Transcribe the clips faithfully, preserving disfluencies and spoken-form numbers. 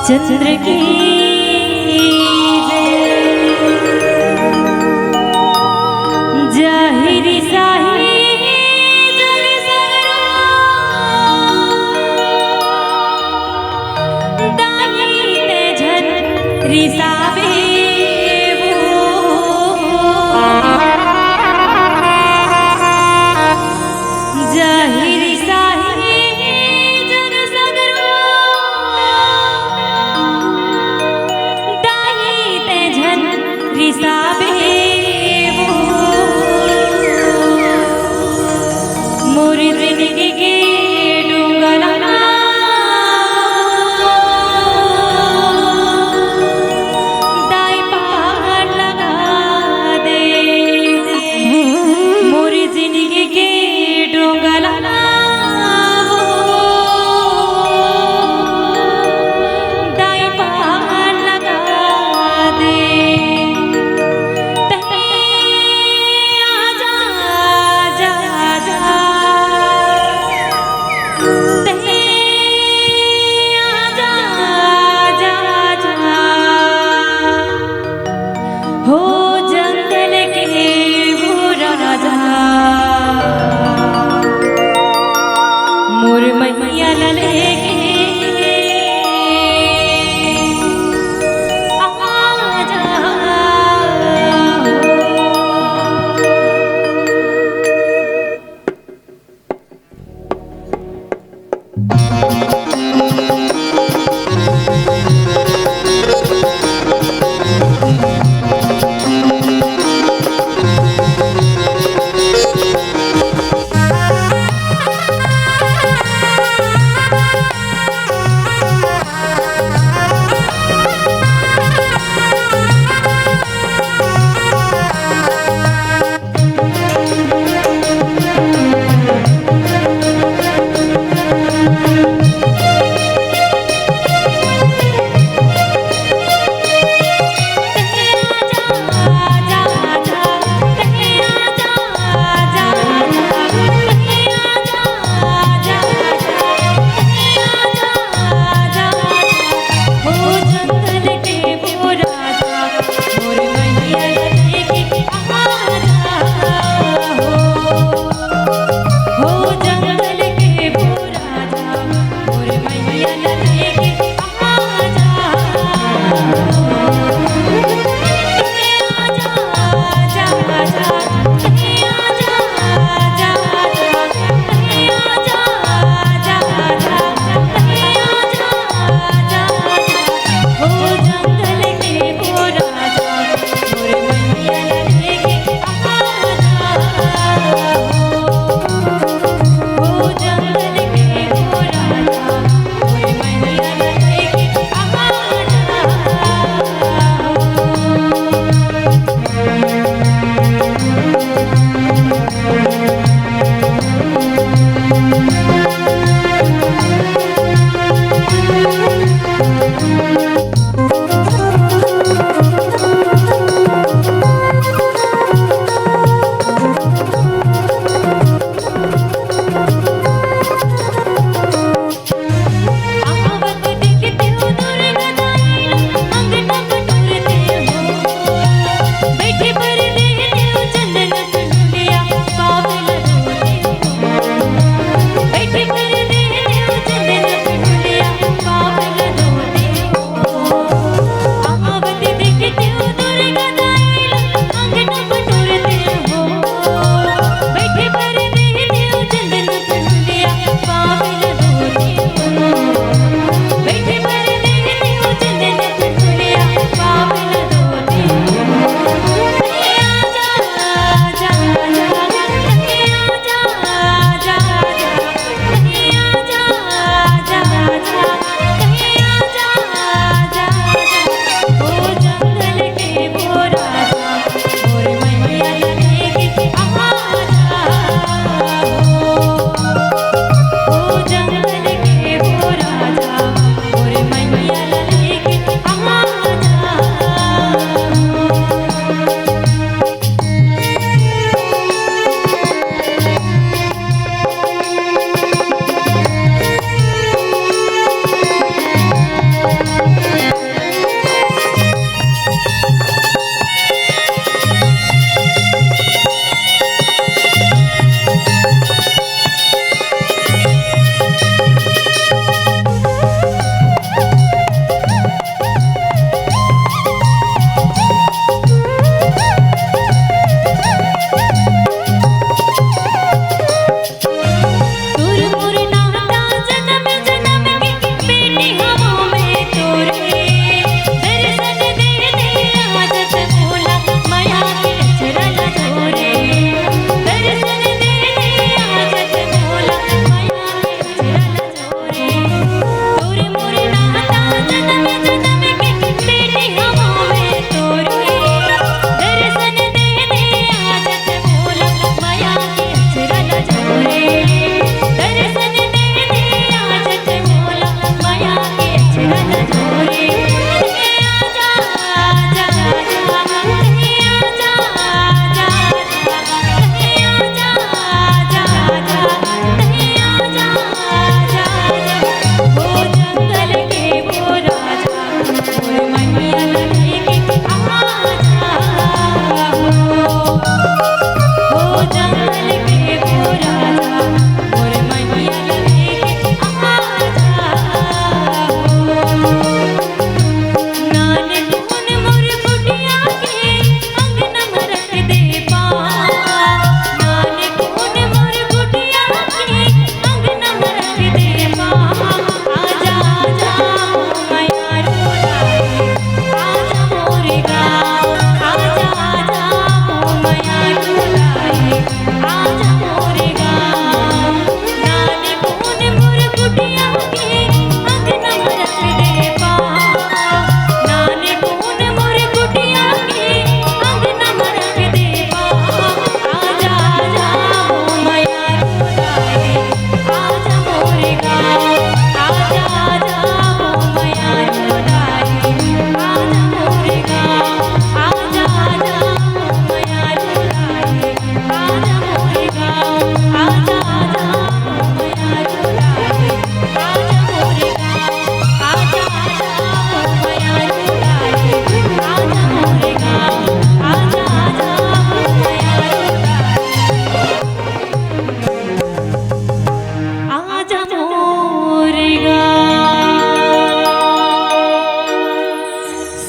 चंद्र की जय। जाहिर साही जग सगरो, दाई ते झन रिसावे वो। जाहिर साही जग सगरो, दाई ते झन रिसावे वो। मोर जिनगी के डोंगरा, दाई पार लगा दे। मोर जिनगी के डोंगरा, दाई पार लगा दे।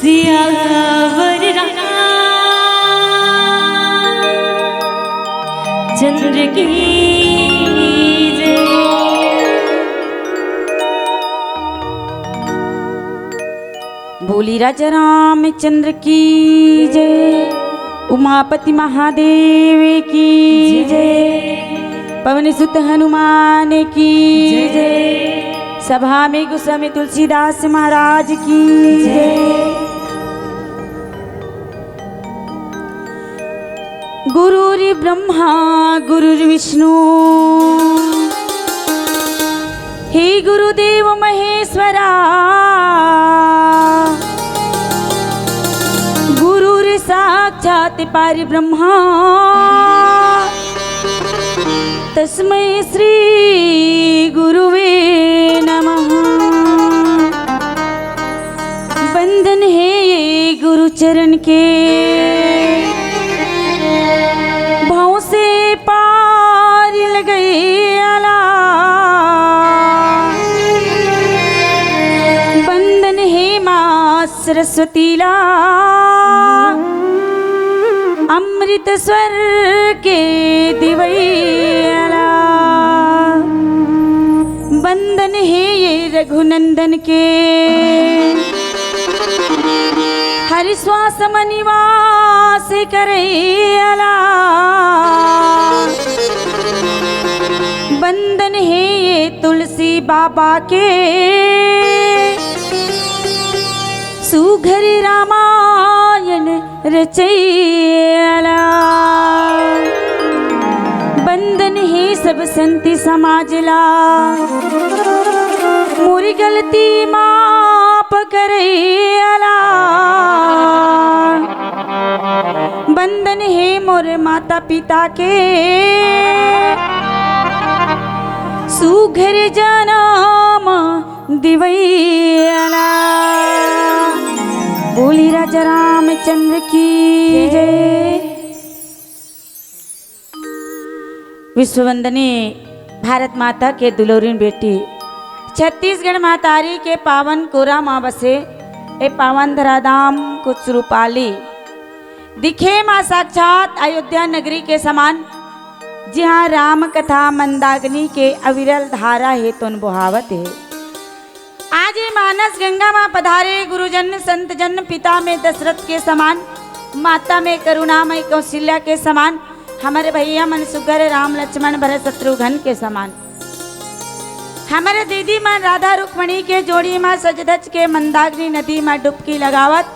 सियावर रामचंद्र की जय। बोली राजा रामचंद्र की जय, उमापति महादेव की जय, पवन सुत हनुमान की जय, सभा में गोस्वामी तुलसीदास महाराज की जय। गुरुर्ब्रह्मा गुरुर्विष्णु, हे गुरुदेव महेश्वरा, गुरुर्साक्षात् परब्रह्मा, तस्मै श्री गुरुवे नमः। बंधन हे ये गुरु चरण के, भव से पार लगइया ला। बंधन हे माँ सरस्वती ला, अमृत स्वर के दिवैया ला। बंधन हे ये रघुनंदन के, हरि श्वास म निवास करैया ला। बंधन हे ये तुलसी बाबा के, सुघर रामायण रचैया ला। बंधन हे सब संत समाज ला, मोरी गलती माफ करैया ला। बंधन हे मोर माता पिता के, सुघर जनम दिवैया ला। बोली राजा रामचंद्र की जय। विश्ववंदनी भारत माता के दुलौरिन बेटी, छत्तीसगढ़ महतारी के पावन कोरा म बसे ए पावन धराधाम कुछ रूपाली, दिखे म साक्षात अयोध्या नगरी के समान, जिहाँ राम कथा मंदाकिनी के अविरल धारा हे तोन बोहावत हे। आज ये मानस गंगा म पधारे गुरुजन संत जन, पिता में दशरथ के समान, माता में करुणामय कौशल्या के समान, हमर भैया मन सुघर राम लक्ष्मण भरत शत्रुघ्न के समान, हमर दीदी मन राधा रुक्मणी के जोड़ी म सज धज के मंदाकिनी नदी म डुबकी लगावत,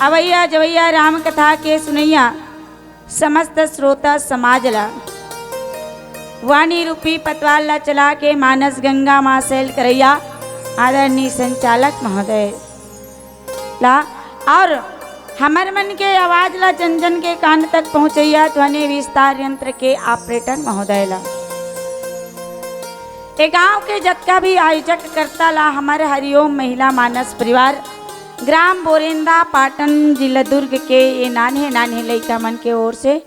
अवैया जवैया राम कथा के सुनैया समस्त श्रोता समाज ला, वाणी रूपी पतवार ला चला के मानस गंगा म सैल करैया आदरणीय संचालक महोदय ला, और हमर मन के आवाज ला जन जन के कान तक पहुँचैया ध्वनि विस्तार यंत्र के ऑपरेटर महोदय ला, ए गांव के जतका भी आयोजक कर्ता ला, हमर हरिओम महिला मानस परिवार, ग्राम बोरेंदा, पाटन, जिला दुर्ग के ये नान्हे नान्हे लइका मन के ओर से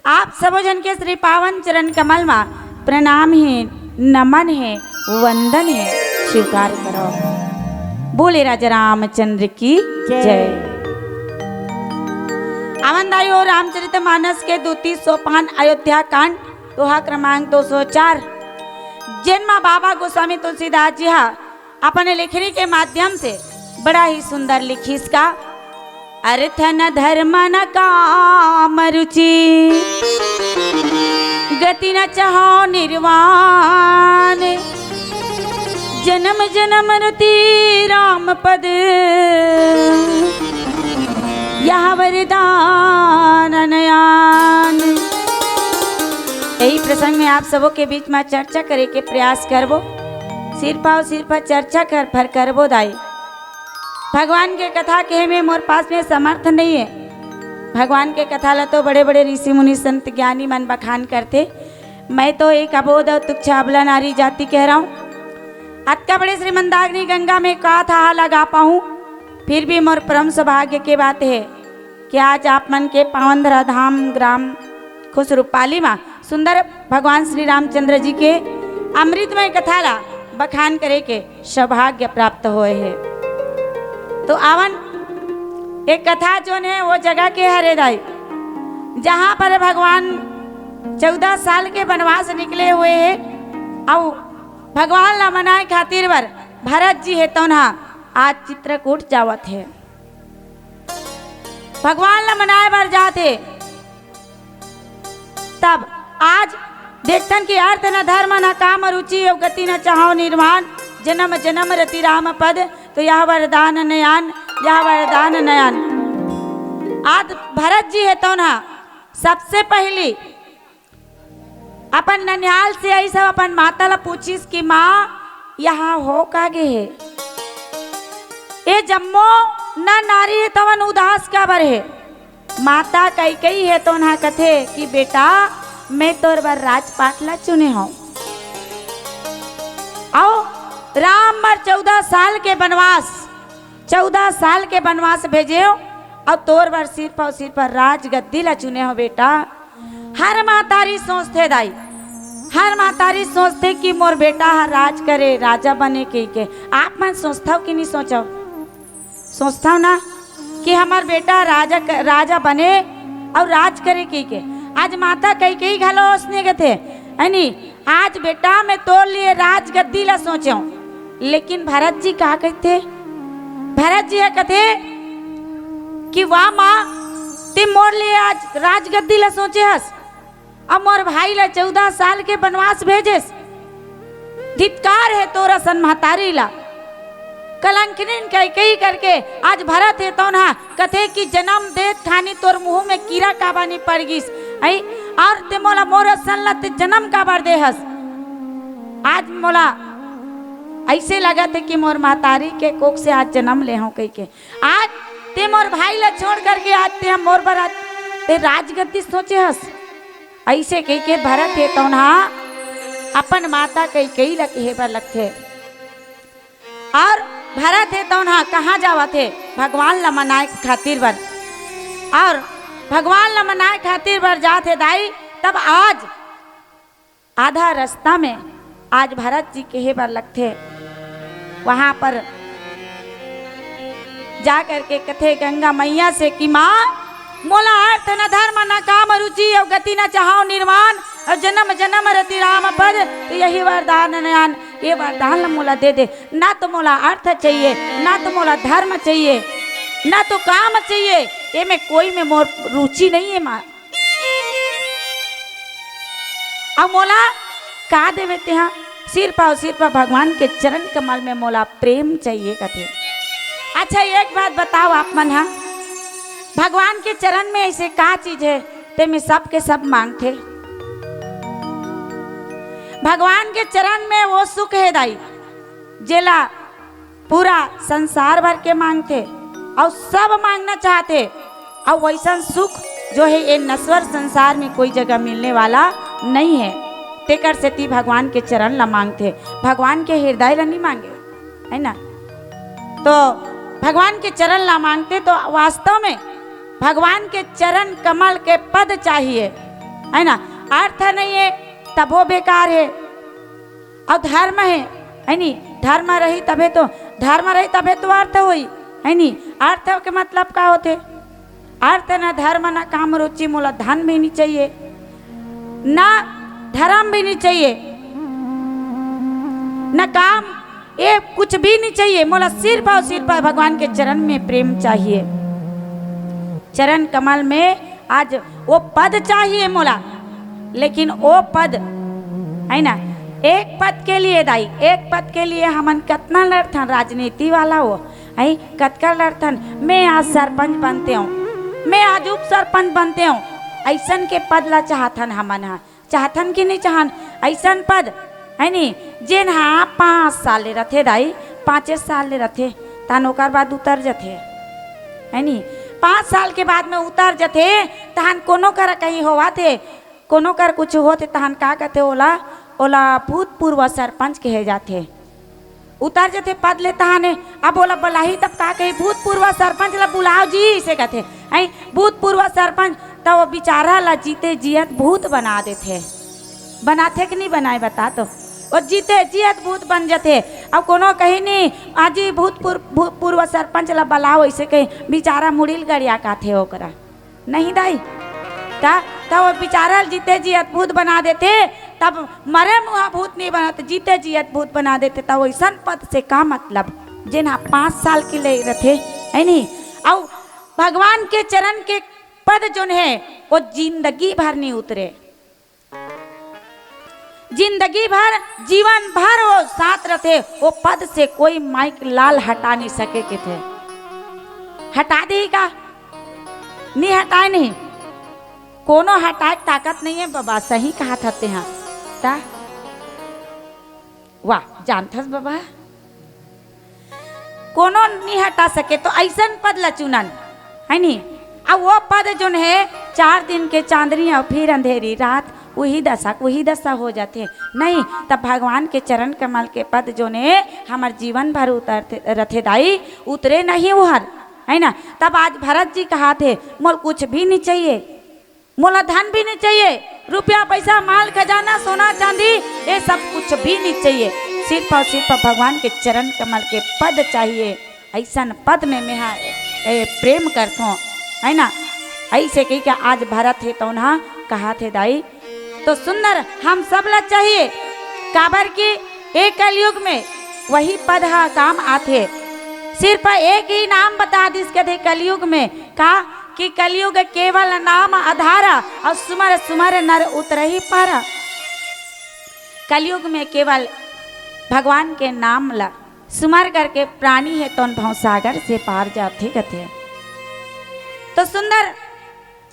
आप सबो झन के श्री पावन चरण कमल मा प्रणाम हे, नमन हे, वंदन हे, स्वीकार करो। बोले राजा रामचंद्र की जय। जय। आवन दाई हो रामचरित मानस के दूती सोपान अयोध्या कांड, दोहा क्रमांक दो सौ चार, जेन मा बाबा गोस्वामी तुलसीदास जी हा अपन लेखनी के माध्यम से बड़ा ही सुंदर लिखिस का, अर्थ न धर्म न काम रुचि, गति न चाहो निर्वाण, जन्म जन्म रति राम पद, यह वरदान नयान। यही प्रसंग में आप सबों के बीच में चर्चा करे के प्रयास करबो। सिर पाव सिर पर चर्चा कर फर करबो दाई। भगवान के कथा कहे में मोर पास में समर्थ नहीं है। भगवान के कथा ला तो बड़े बड़े ऋषि मुनि संत ज्ञानी मन बखान करथे। मैं तो एक अबोध और तुच्छ अबला नारी जाति कह रहा हूँ। अतका बड़े श्री मंदाकिनी गंगा में का थाह लगा पाऊँ, फिर भी मोर परम सौभाग्य के बात है कि आज आप मन के पावन धराधाम ग्राम खुसरूपाली मा सुंदर भगवान श्री रामचंद्र जी के अमृतमय कथा ला बखान करे के सौभाग्य प्राप्त होए हे। तो आवन एक कथा जोन हे, वो जगह के हरे दाई, जहाँ पर भगवान चौदह साल के बनवास निकले हुए हे, अउ भगवान ला मनाए खातिर बर भरत जी हे तौन हा आज चित्रकूट जावत हे, भगवान ला मनाए बर जात हे। तब आज देखथन कि अर्थ न धर्म न काम रुचि, अउ गति न चाहौ निर्वाण, जन्म जन्म रति राम पद, तो यह वरदान नयान, यह वरदान नयान। आज भरत जी हे तौन हा सबसे पहली अपन ननिहाल से आई सब अपन माता ला पूछिस कि माँ, यहाँ हो का गे हे? ये जम्मो नर नारी हे तवन उदास काबर हे? माता कैकेयी हे तौन हा कथे कि बेटा, मैं तोर बर राजपाट ला चुने हौं। अउ राम बर चौदह साल के बनवास, चौदह साल के बनवास भेजे हौं, अउ तोर बर सिर्फ अउ सिर्फ राजगद्दी ला चुने हौं बेटा। हर महतारी सोचथे दाई, हर महतारी सोचथे कि मोर बेटा ह राज करे, राजा बने कहिके। आप मन सोचथव कि नहीं सोचव? सोचथव ना कि हमर बेटा राजा क-, राजा बने अउ राज करे कहिके। आज माता कैकेयी घलो ओसने कथे, है नी? आज बेटा मैं तोर लिए राजगद्दी ला सोचे हौं, लेकिन भरत जी का कहिथे? भरत जी ह कथे कि वाह माँ, ते मोर लिए आज राजगद्दी ला सोचे हस, अब मोर भाई ला चौदह साल के बनवास भेजेस। धिक्कार हे तोर असन महतारी ला। कलंकिनी कैकेयी करके आज भरत हे तौन हा कथे कि जन्म देत खानी तोर मुंह में कीरा काबर नी पड़ गिस, अई? अउ ते मोला मोर असन ला ते जन्म काबर दे हस? आज मोला ऐसे लगत हे कि मोर महतारी के कोख से आज जन्म ले हौं कहिके। आज ते मोर भाई ला छोड़ करके आज ते मोर बर आज ते राजगद्दी सोचे हस। ऐसे कहिके भरत हे तौन हा अपन माता कैकेयी ला कहे बर लगथे। अउ भरत हे तौन हा कहाँ जावत हे? भगवान ला मनाए खातिर बर। अउ भगवान ला मनाए खातिर बर जात हे दाई। तब आज आधा रस्ता में आज भरत जी कहे बर लगथे, वहां पर जा करके कथे गंगा मैया से कि माँ, मोला अर्थ न धर्म न काम रुचि, अउ गति न चाहौ निर्वाण, अउ जन्म जन्म रति राम पद, तो यही वरदान नयान, ये वरदान ल मोला दे दे। ना तो मोला अर्थ चाहिए, ना तो मोला धर्म चाहिए, ना तो काम चाहिए, ये में कोई में मोर रुचि नहीं है माँ। अउ मोला का देवे तेहा? सिर्फ अउ सिर्फ भगवान के चरण कमल में मोला प्रेम चाहिए कथे। अच्छा, एक बात बताओ आप मन हा, भगवान के चरण में ऐसे का चीज है, ते में सब के सब मांगथे? भगवान के चरण में वो सुख है दाई, जेला पूरा संसार भर के मांगथे अउ सब मांगना चाहथे, अउ वैसन सुख जो है ये नश्वर संसार में कोई जगह मिलने वाला नहीं है। तेकर सेती भगवान के चरण ला मांगथे, भगवान के हृदय ला नहीं मांगे, है ना? तो भगवान के चरण ला मांगथे तो वास्तव में भगवान के चरण कमल के पद चाहिए, है ना? अर्थ नहीं है तभो बेकार है, अउ धर्म हे, है नी? धर्म रही तभे तो, धर्म रही तभे तो अर्थ होई, है नी? अर्थ के मतलब का होथे? अर्थ न धर्म न काम रुचि, मोला धन भी नहीं चाहिए, ना धर्म भी नहीं चाहिए, न काम, ये कुछ भी नहीं चाहिए। मोला सिर्फ अउ सिर्फ भगवान के चरण में प्रेम चाहिए। चरण कमल में आज वो पद चाहिए मोला, लेकिन वो पद, है ना, एक पद के लिए दाई, एक पद के लिए हमन कतना लड़थन, राजनीति वाला हो, है, कतका लड़थन। मैं आज सरपंच बनते हूँ, मैं आज उप सरपंच बनते हूँ, ऐसन के पद ला चाहथन हमन हा, चाहथन कि नहीं चाहन? ऐसन पद, है नी, जेन हा पाँच साल ले रथे दाई, पाँचे साल ले रथे, तहन ओकर बाद उतर जथे, है नी? पाँच साल के बाद में उतर जथे, तहन कोनो कर कहीं होवत हे, कोनो कर कुछ होत हे, तहन का कथे ओला? ओला भूतपूर्व सरपंच कहे जाथे। उतर जथे पद ले तहन, अब ओला बुलाही तब का कही? भूतपूर्व सरपंच ला बुलाओ जी, इसे कथे। ऐ भूतपूर्व सरपंच त वो बेचारा ला जीते जियत भूत बना देथे। बनाथे कि नहीं बनाए, बता तो? ओ जीते जी अद्भुत बन जथे। अउ कोनो कही नहीं, आज ही भूतपूर्व, भू-, पूर्व सरपंच ला बलाओ, ऐसे कही बिचारा मुड़िल गड़िया काथे ओकरा। नहीं दाई, त, त वो बिचारा ल जीते जी अद्भुत बना देथे, तब मरे मुहा भूत नहीं बनत, जीते जी अद्भुत बना देथे, त वैसन पद से का मतलब, जेन ह पाँच साल के ले रथे, है नहीं? अउ भगवान के चरण के पद जोन है, वो जिंदगी भर नहीं उतरे। जिंदगी भर, जीवन भर वो साथ रथे, वो पद से कोई माइक लाल हटा नहीं सके के थे। हटा देही का? नहीं हटाए नहीं। कोनो हटाए के ताकत नहीं है बाबा, सही कहा था तेहा। ता? वाह, जानथस बाबा? कोनो नहीं हटा सके, तो ऐसन पद ला चुनन, है नी? अब वो पद जोन है, चार दिन के चांदनी और फिर अंधेरी रात, वही दशा, वही दशा हो जाथे। नहीं, तब भगवान के चरण कमल के पद जोन है, हमर जीवन भर उतरथे, रथे दाई, उतरे नहीं उहर, है ना? तब आज भरत जी कहा थे, "मोल कुछ भी नहीं चाहिए।" मोला धन भी नहीं चाहिए, रुपया, पैसा, माल, खजाना, सोना, चांदी, ये सब कुछ भी नहीं चाहिए। सिर्फ और सिर्फ भगवान के चरण कमल के पद चाहिए। ऐसन पद में मेहा, ए, प्रेम करथों, है ना? ऐसे कही के आज भरत हे तौन हा कहा थे दाई। तो सुंदर हम सब ला चाहिए, काबर कि ए कलयुग में वही पद हा काम आथे। सिर्फ एक ही नाम बता दिस कथे कलयुग में, का कि कलयुग केवल नाम आधारा, और सुमर सुमर नर उतरही पारा। कलयुग में केवल भगवान के नाम ला सुमर करके प्राणी हे तौन भवसागर से पार जाथे कथे। तो सुंदर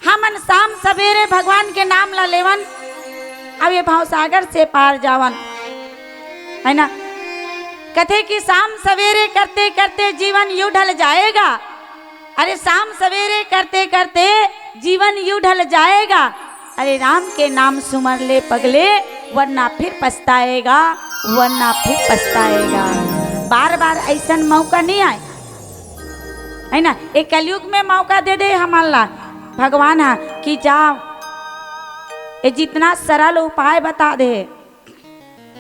हमन शाम सवेरे भगवान के नाम ला लेवन, अब ये भवसागर से पार जावन, है ना? कथे कि शाम सवेरे करते करते जीवन यू ढल जाएगा। अरे शाम सवेरे करते करते जीवन यू ढल जाएगा। अरे राम के नाम सुमर ले पगले, वरना फिर पछताएगा, वरना फिर पछताएगा। बार बार ऐसन मौका नहीं आए, है ना? ये कलयुग में मौका दे दे हमन ला भगवान हा कि जाओ, ये जितना सरल उपाय बता दे,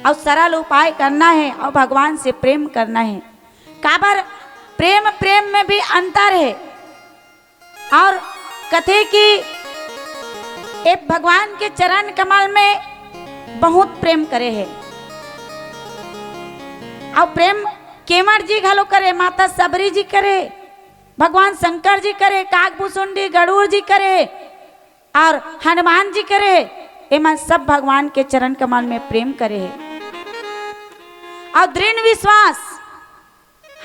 और सरल उपाय करना है और भगवान से प्रेम करना है। काबर प्रेम, प्रेम में भी अंतर है। और कथे कि ए भगवान के चरण कमल में बहुत प्रेम करे है। और प्रेम केवल जी घलो करे, माता सबरी जी करे, भगवान शंकर जी करे, काकभुसुंडी गरुड़ जी करे, और हनुमान जी करे, एमन सब भगवान के चरण कमल में प्रेम करे हे। और दृढ़ विश्वास,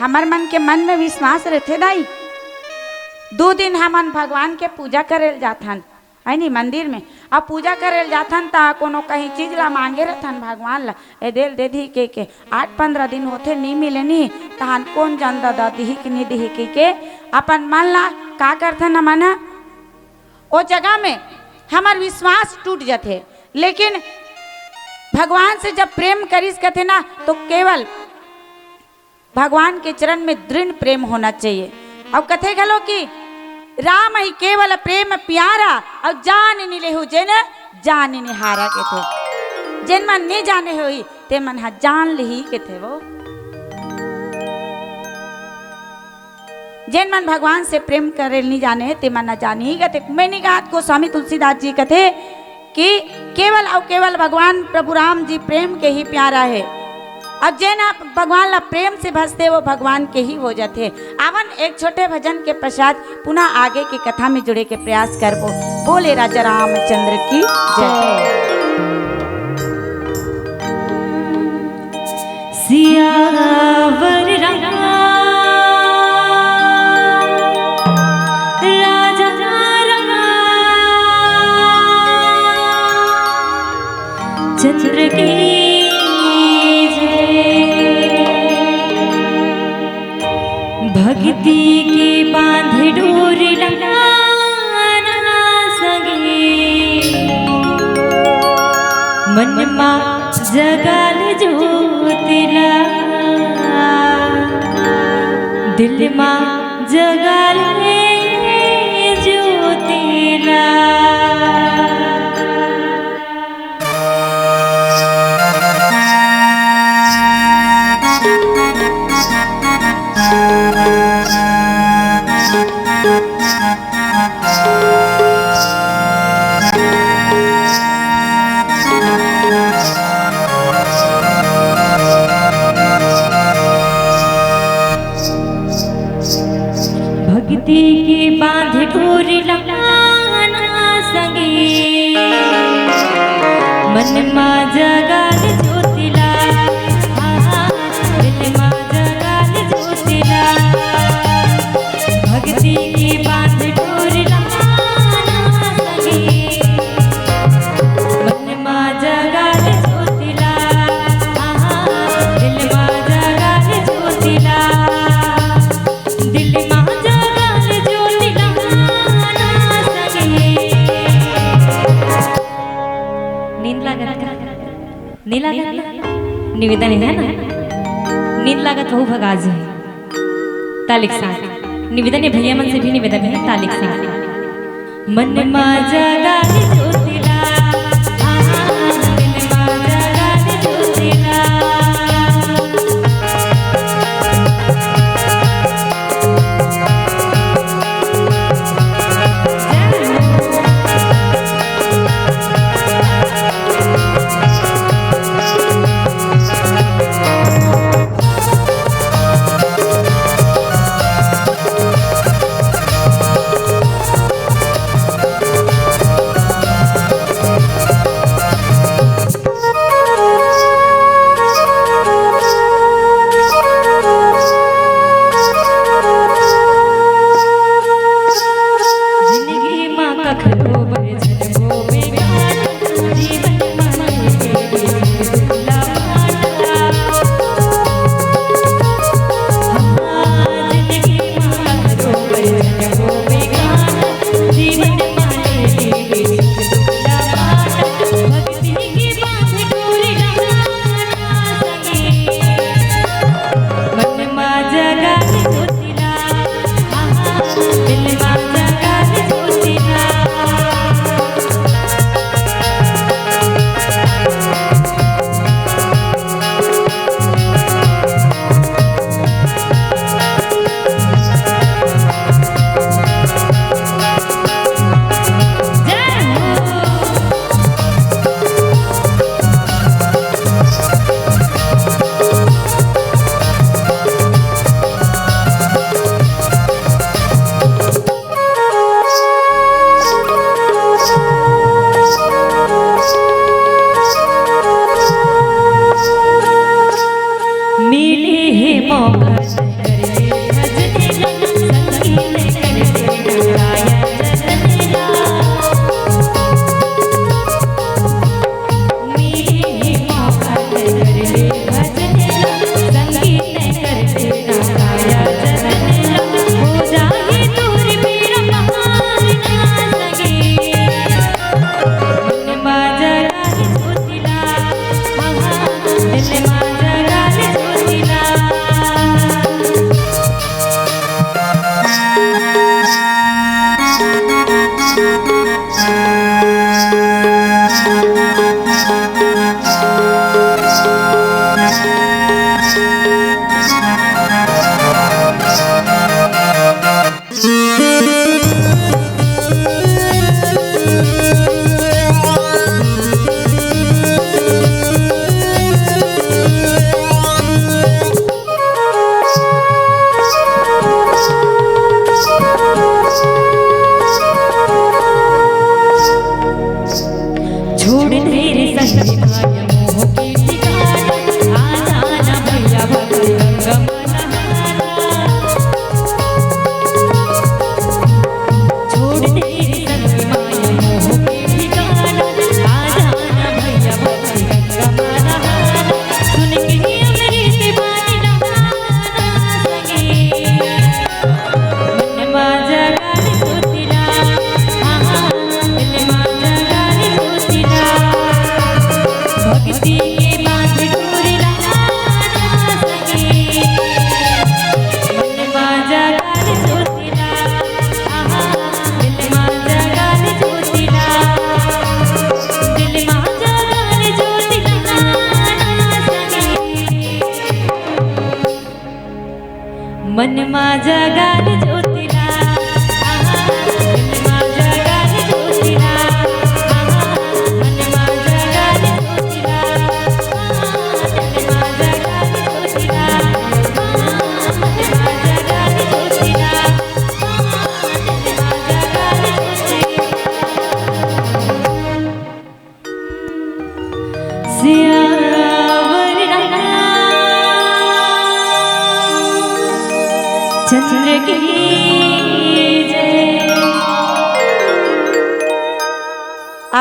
हमर मन के मन में विश्वास रहथे दाई। दो दिन हमन भगवान के पूजा करे ल जाथन, है नी, मंदिर में। अब पूजा करे ल जाथन, त कोनो कहीं चीज ला मांगे रहथन भगवान ला, "ए दे ल दे दी" के, के आठ पंद्रह दिन होथे, नी मिले नी, तहन कोन जान दादा दिही कि नी दिही के, के अपन मन ला का करथन हमन ह, ओ जगह में हमर विश्वास टूट जथे। लेकिन भगवान से जब प्रेम करिस कथे ना, तो केवल भगवान के चरण में दृढ़ प्रेम होना चाहिए। और कथे घलो कि राम ही केवल प्रेम प्यारा, और जान नि लेहु जेन जान निहारा, कथे। जेन मन नहीं जाने होई, ते मन ह जान लिही, कथे वो। जेन मन भगवान से प्रेम करे नहीं जाने, ते मन न जानी, कथे। मैंने कहा, गोस्वामी तुलसीदास जी कथे कि केवल और केवल भगवान प्रभु राम जी प्रेम के ही प्यारा है। और जेन आप भगवान ला प्रेम से भजथे, वो भगवान के ही हो जाथे। आवन एक छोटे भजन के पश्चात पुनः आगे के कथा में जुड़े के प्रयास करबो। बोले राजा रामचंद्र की जय। सियावर राम राजा राम चंद्र की जय। भक्ति के बांध डोर लगाना संगे, मन मा जगाल ज्योतिला, दिल मा जगाल ज्योतिला। भक्ति के बांध डोर लगाना संगे, मन मा जगा ले ज्योति ला। हाँ, दिल मा जगा ले ज्योति ला। भक्ति के बांध डोर लगाना संगे, मन मा जगा ले ज्योति ला। हाँ, दिल मा जगा ले ज्योति ला। दिल मा जगा ले ज्योति ला। नींद लागत का? नहीं लागत ना? निवेदन है ना? नींद लागत वहू भगा जी। ताली के साथ निवेदन है, भैया मन से भी निवेदन है, ताली के साथ। मन मा जगा ले ज्योति ला, हाँ, दिल मा जगा ले ज्योति ला।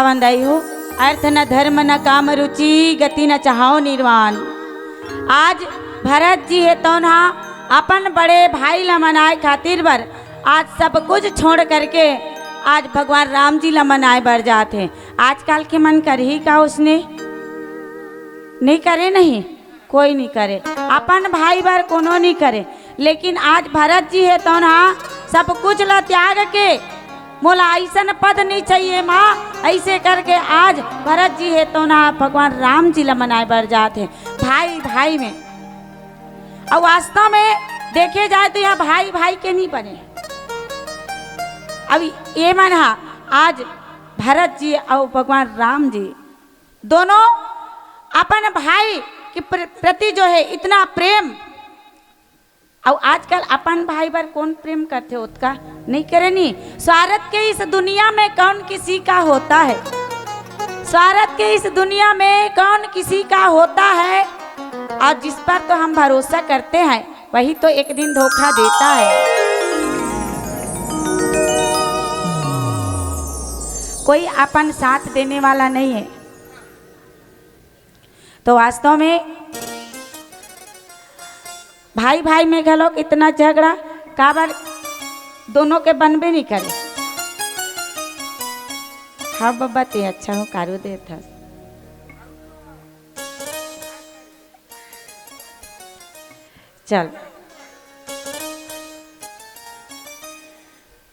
वंदई हो। अर्थ न धर्म न काम रुचि, गति न चाहौ निर्वाण। आज भरत जी हे तौन हा अपन बड़े भाई ला मनाए खातिर बर आज सब कुछ छोड़ करके आज भगवान राम जी ला मनाए बर जात हे। आजकल के मन करही का उसने? नहीं करे नहीं, कोई नहीं करे। अपन भाई बर कोनो नहीं करे, लेकिन आज भरत जी हे तौन हा सब कुछ ला त्याग के मोला अइसन पद नहीं चाहिए माँ, ऐसे करके आज भरत जी हे तौन हा भगवान राम जी ला मनाए बर जात हे भाई भाई में। और वास्तव में देखे जाए तो यहाँ भाई भाई के नहीं बने। अब ये मन हा आज भरत जी और भगवान राम जी दोनों अपन भाई के प्र-, प्रति जो है इतना प्रेम। और आजकल अपन भाई बर कौन प्रेम करथे? ओतका नहीं करे नी। स्वार्थ के इस दुनिया में कौन किसी का होता है? स्वार्थ के इस दुनिया में कौन किसी का होता है? और जिस पर तो हम भरोसा करते हैं, वही तो एक दिन धोखा देता है। कोई अपन साथ देने वाला नहीं है। तो वास्तव में भाई भाई में घलो इतना झगड़ा काबर, दोनों के बनबे नहीं करे। हाँ बब्बा, ते अच्छा हो, कारू देत हस। चल,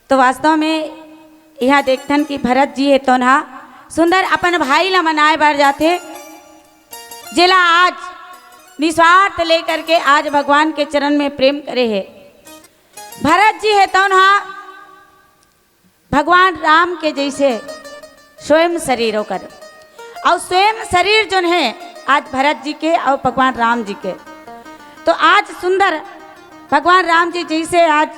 तो वास्तव में यहाँ देखथन कि भरत जी हे तौन हा सुंदर अपन भाई ला मनाए बर जाथे, जेला आज निस्वार्थ लेकर के आज भगवान के चरण में प्रेम करे हे। भरत जी हे तौन हा भगवान राम के जैसे स्वयं शरीर ओकर, और स्वयं शरीर जोन है आज भरत जी के और भगवान राम जी के। तो आज सुंदर भगवान राम जी जैसे आज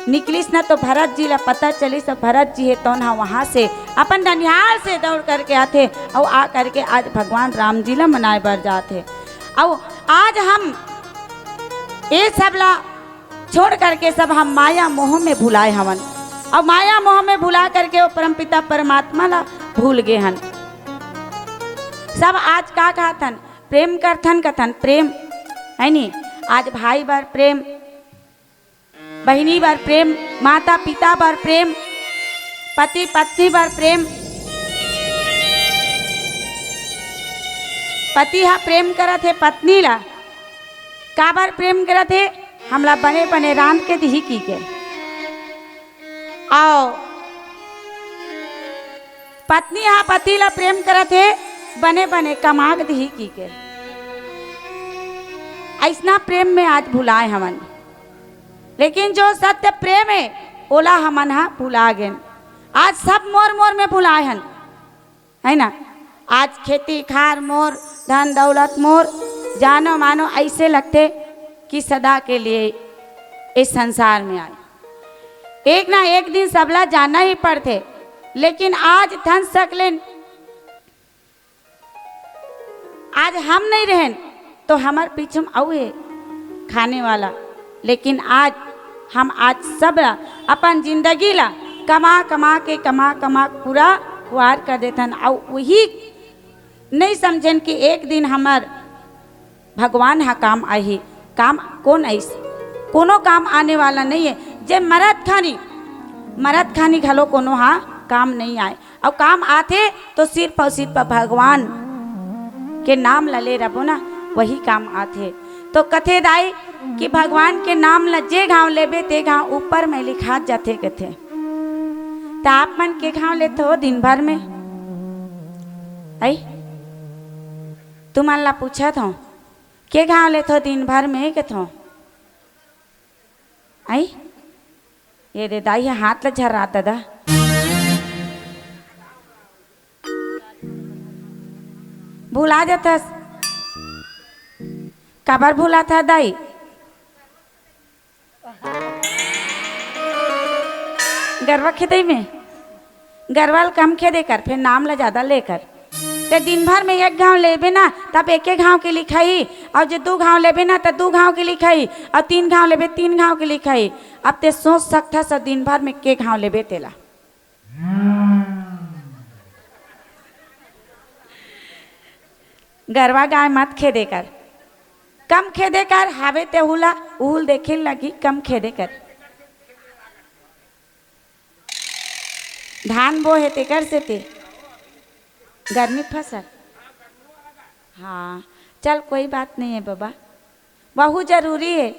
निकलिस न, तो भरत जी ला पता चलिस, तो भरत जी हे तौन हा वहाँ से अपन ननिहाल से दौड़ करके आथे और आ करके आज भगवान राम जी ला मनाए बर जाथे। और आज हम ये सब ला छोड़ करके सब हम माया मोह में भुलाए हवन, और माया मोह में भुला करके वो परमपिता परमात्मा ला भूल गए हन। सब आज का कहथन? प्रेम करथन, कथन प्रेम, है नी? आज भाई बर प्रेम, बहिनी बर प्रेम, माता पिता बर प्रेम, पति पत्नी बर प्रेम। पति हा प्रेम करत हे पत्नी ला, काबर प्रेम करत हे? हमला बने बने रांध के दिही की के। आओ, पत्नी हा पति ला प्रेम करत हे, बने बने कमा के दिही की के। अइसना प्रेम में आज भुलाए हवन, लेकिन जो सत्य प्रेम है, ओला हमन हा भुला गेन। आज सब मोर मोर में भुलाए हन, है ना? आज खेती खार मोर, धन दौलत मोर, जानो मानो ऐसे लगथे कि सदा के लिए इस संसार में आए। एक ना एक दिन सबला जाना ही पड़थे, लेकिन आज धन सकलेन, आज हम नहीं रहेन तो हमर पीछू में अउ हे खाने वाला, लेकिन आज हम आज सब ला अपन जिंदगी ला कमा कमा के, कमा कमा के पूरा खुआर कर देथन, अउ वही नहीं समझेन कि एक दिन हमर भगवान हा काम आही। काम कौन आइस? कोनो काम आने वाला नहीं है। जे मरत खानी, मरत खानी घलो कोनो हा काम नहीं आए। अउ काम आथे तो सिर्फ अउ सिर्फ भगवान के नाम ला ले रबो ना, वही काम आथे। तो कथे दाई कि भगवान के नाम ला जे घाव लेबे ते घाव ऊपर में लिखात जाथे कथे। त आप मन के घाव लेथो दिन भर में? आई, तुमन ला पूछत हूँ, के घाव लेथो दिन भर में कथो? आई, ये दे दाई ह हाथ ल झर्रात ददा। भुला जाथस। काबर भुलाथा दाई? गरवा खेदई में गरवा ल कम खेदे कर, फेर नाम ल जादा ले कर। ते दिन भर में एक घांव लेबे ना, तब एके घांव के लिखाही, अउ जे दू घांव लेबे ना, त दू घांव के लिखाही, अउ तीन घांव लेबे, तीन घांव के लिखाही। अब ते सोच सकथस, दिन भर में के घांव लेबे तेला। गरवा गाय मत खेदे कर, कम खेदे कर, हावे ते हुला उहुल देखे लगी, कम खेदे कर। धान बो हे तेकर से ते गर्मी फसल। हाँ, चल कोई बात नहीं है बाबा, बहुत जरूरी है।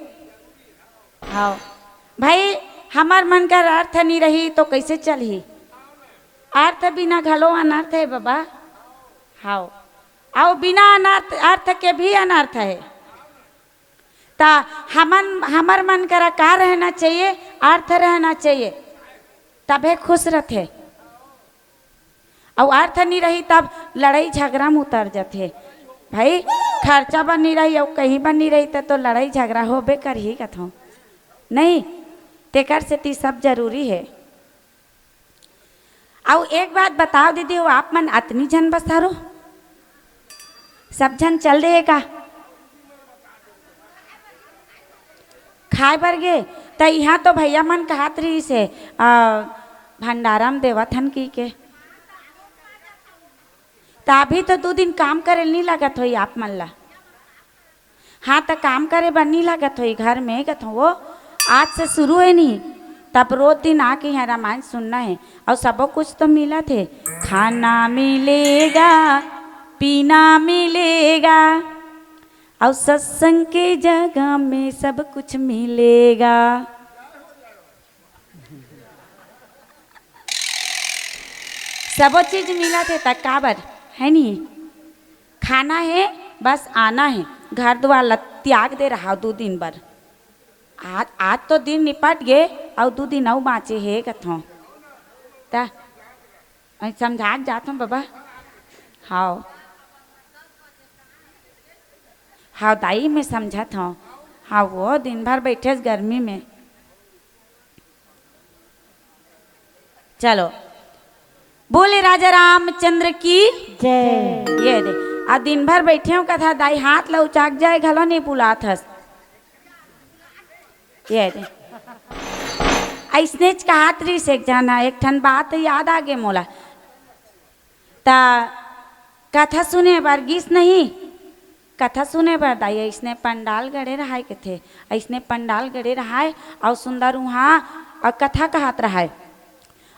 हाँ भाई, हमर मन कर अर्थ नहीं रही तो कैसे चलही? अर्थ बिना घलो अनर्थ है बाबा। हाँ, अउ बिना अनर्थ, अर्थ के भी अनर्थ है। त हमन, हमर मन करा का रहना चाहिए? अर्थ रहना चाहिए, तभे खुश रहथे। अउ अर्थ नहीं रही तब लड़ाई झगड़ा में उतर जाथे। भाई, खर्चा बर नहीं रही अउ कहीं बर नहीं रही त तो लड़ाई झगड़ा होबे करही कथों, नहीं? तेकर सेती सब जरूरी है। अउ एक बात बताओ दीदी, वो आप मन अतनी झन बसारो, सब झन चल दे हे का? खाए बर गे, त इहाँ तो भैया मन कहत रहिस हे, आ, भंडारा म देवत हन की के। त अभी तो दू दिन काम करे ल नी लागत होई आप मन ला। हाँ, त काम करे बर नी लागत होई घर में, कथों वो आज से शुरू है नी, तब रोज दिन आके यहाँ रामायण सुनना है। अउ सबो कुछ तो मिलत हे, खाना मिलेगा, पीना मिलेगा, अउ सत्संग के जगह में सब कुछ मिलेगा। सबो चीज मिलत हे त काबर, है नी? खाना है, बस आना है, घर दुआर ला त्याग दे रहा दू दिन बर। आज, आज तो दिन निपट गे, अउ दू दिन अउ बाँचे हे कथों। त समझा के जात हों बाबा। हाव, हाव दाई, मैं समझत हों। हाव, वो दिन भर बैठे गर्मी में। चलो, बोले राजा रामचंद्र की। जय। ये दे, आ दिन भर बैठे हों कथा, दाई हाथ ला उचाक जाए घलो नहीं बुलात हस। ये दे, अइसनेच कहत रहिस एक झन ह, एक ठन बात याद आ गे मोला। त कथा सुने बर गिस नहीं, कथा सुने बर दाई, अइसने पंडाल गड़े रहाय कथे, अइसने पंडाल गड़े रहाय, अउ सुंदर उहाँ अउ कथा कहत रहाय।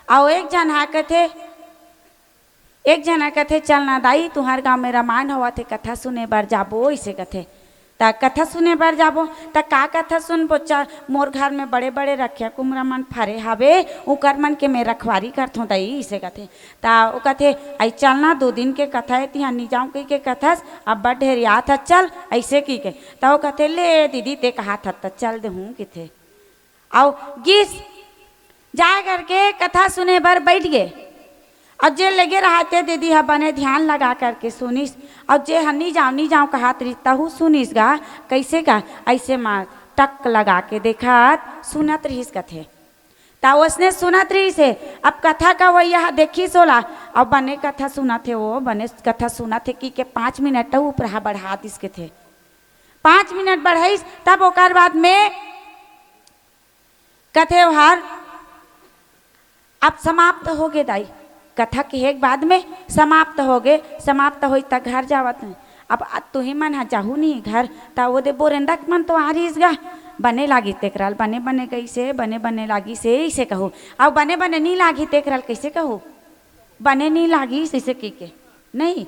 अउ एक झन ह कथे, एक झन ह कथे, "चल ना दाई, तुंहर गांव में रामायण होवत हे, कथा सुने बर जाबो," अइसे कथे। त कथा सुने बर जाबो, त का कथा सुनबो? "चल, मोर घर में बड़े-बड़े रखिया कुमरा मन फरे हावे, उकर मन के मैं रखवारी करथों दाई," अइसे कथे। त ओ कथे, "अई चल ना, दू दिन के कथा हे, तिहां नी जांव कहिके कथस, अब्बड़ ढेरियात हस, चल," अइसे कहिके। त ओ कथे, "ले दीदी, ते कहत हस त चल देहूं," कथे। अउ गिस, जाय करके कथा सुने बर बइठ गे। अउ जे लगे रहा ते दीदी ह बने ध्यान लगा करके सुनिस, अउ जे ह नी जांव, नी जांव कहत रहिस, तहू सुनिस गा। कइसे गा? अइसे म टक लगा के देखत सुनत रहिस कथे। त ओसने सुनत रहिस हे। अब कथा कवइया ह देखिस ओला, अउ बने कथा सुनत हे वो, बने कथा सुनत हे कहिके पाँच मिनट अउ उपराहा बढ़ा दिस कथे। पाँच मिनट बढ़ाइस, तब ओकर बाद में कथे ओहर, "अब समाप्त होगे दाई।" कथा कहे के बाद में, "समाप्त होगे, समाप्त होइस त घर जावत हन।" अब आ तुही मन ह जाहू नहीं घर, त ओ दे बोरेंदा के मन तो आ रहिस गा, "बने लागिस तेकरा ल, बने बने गइसे, बने बने लागिसे," अइसे कहू। अउ बने बने नी लागिस तेकरा ल कइसे कहू? "बने नी लागिस," अइसे कहिके। नहीं,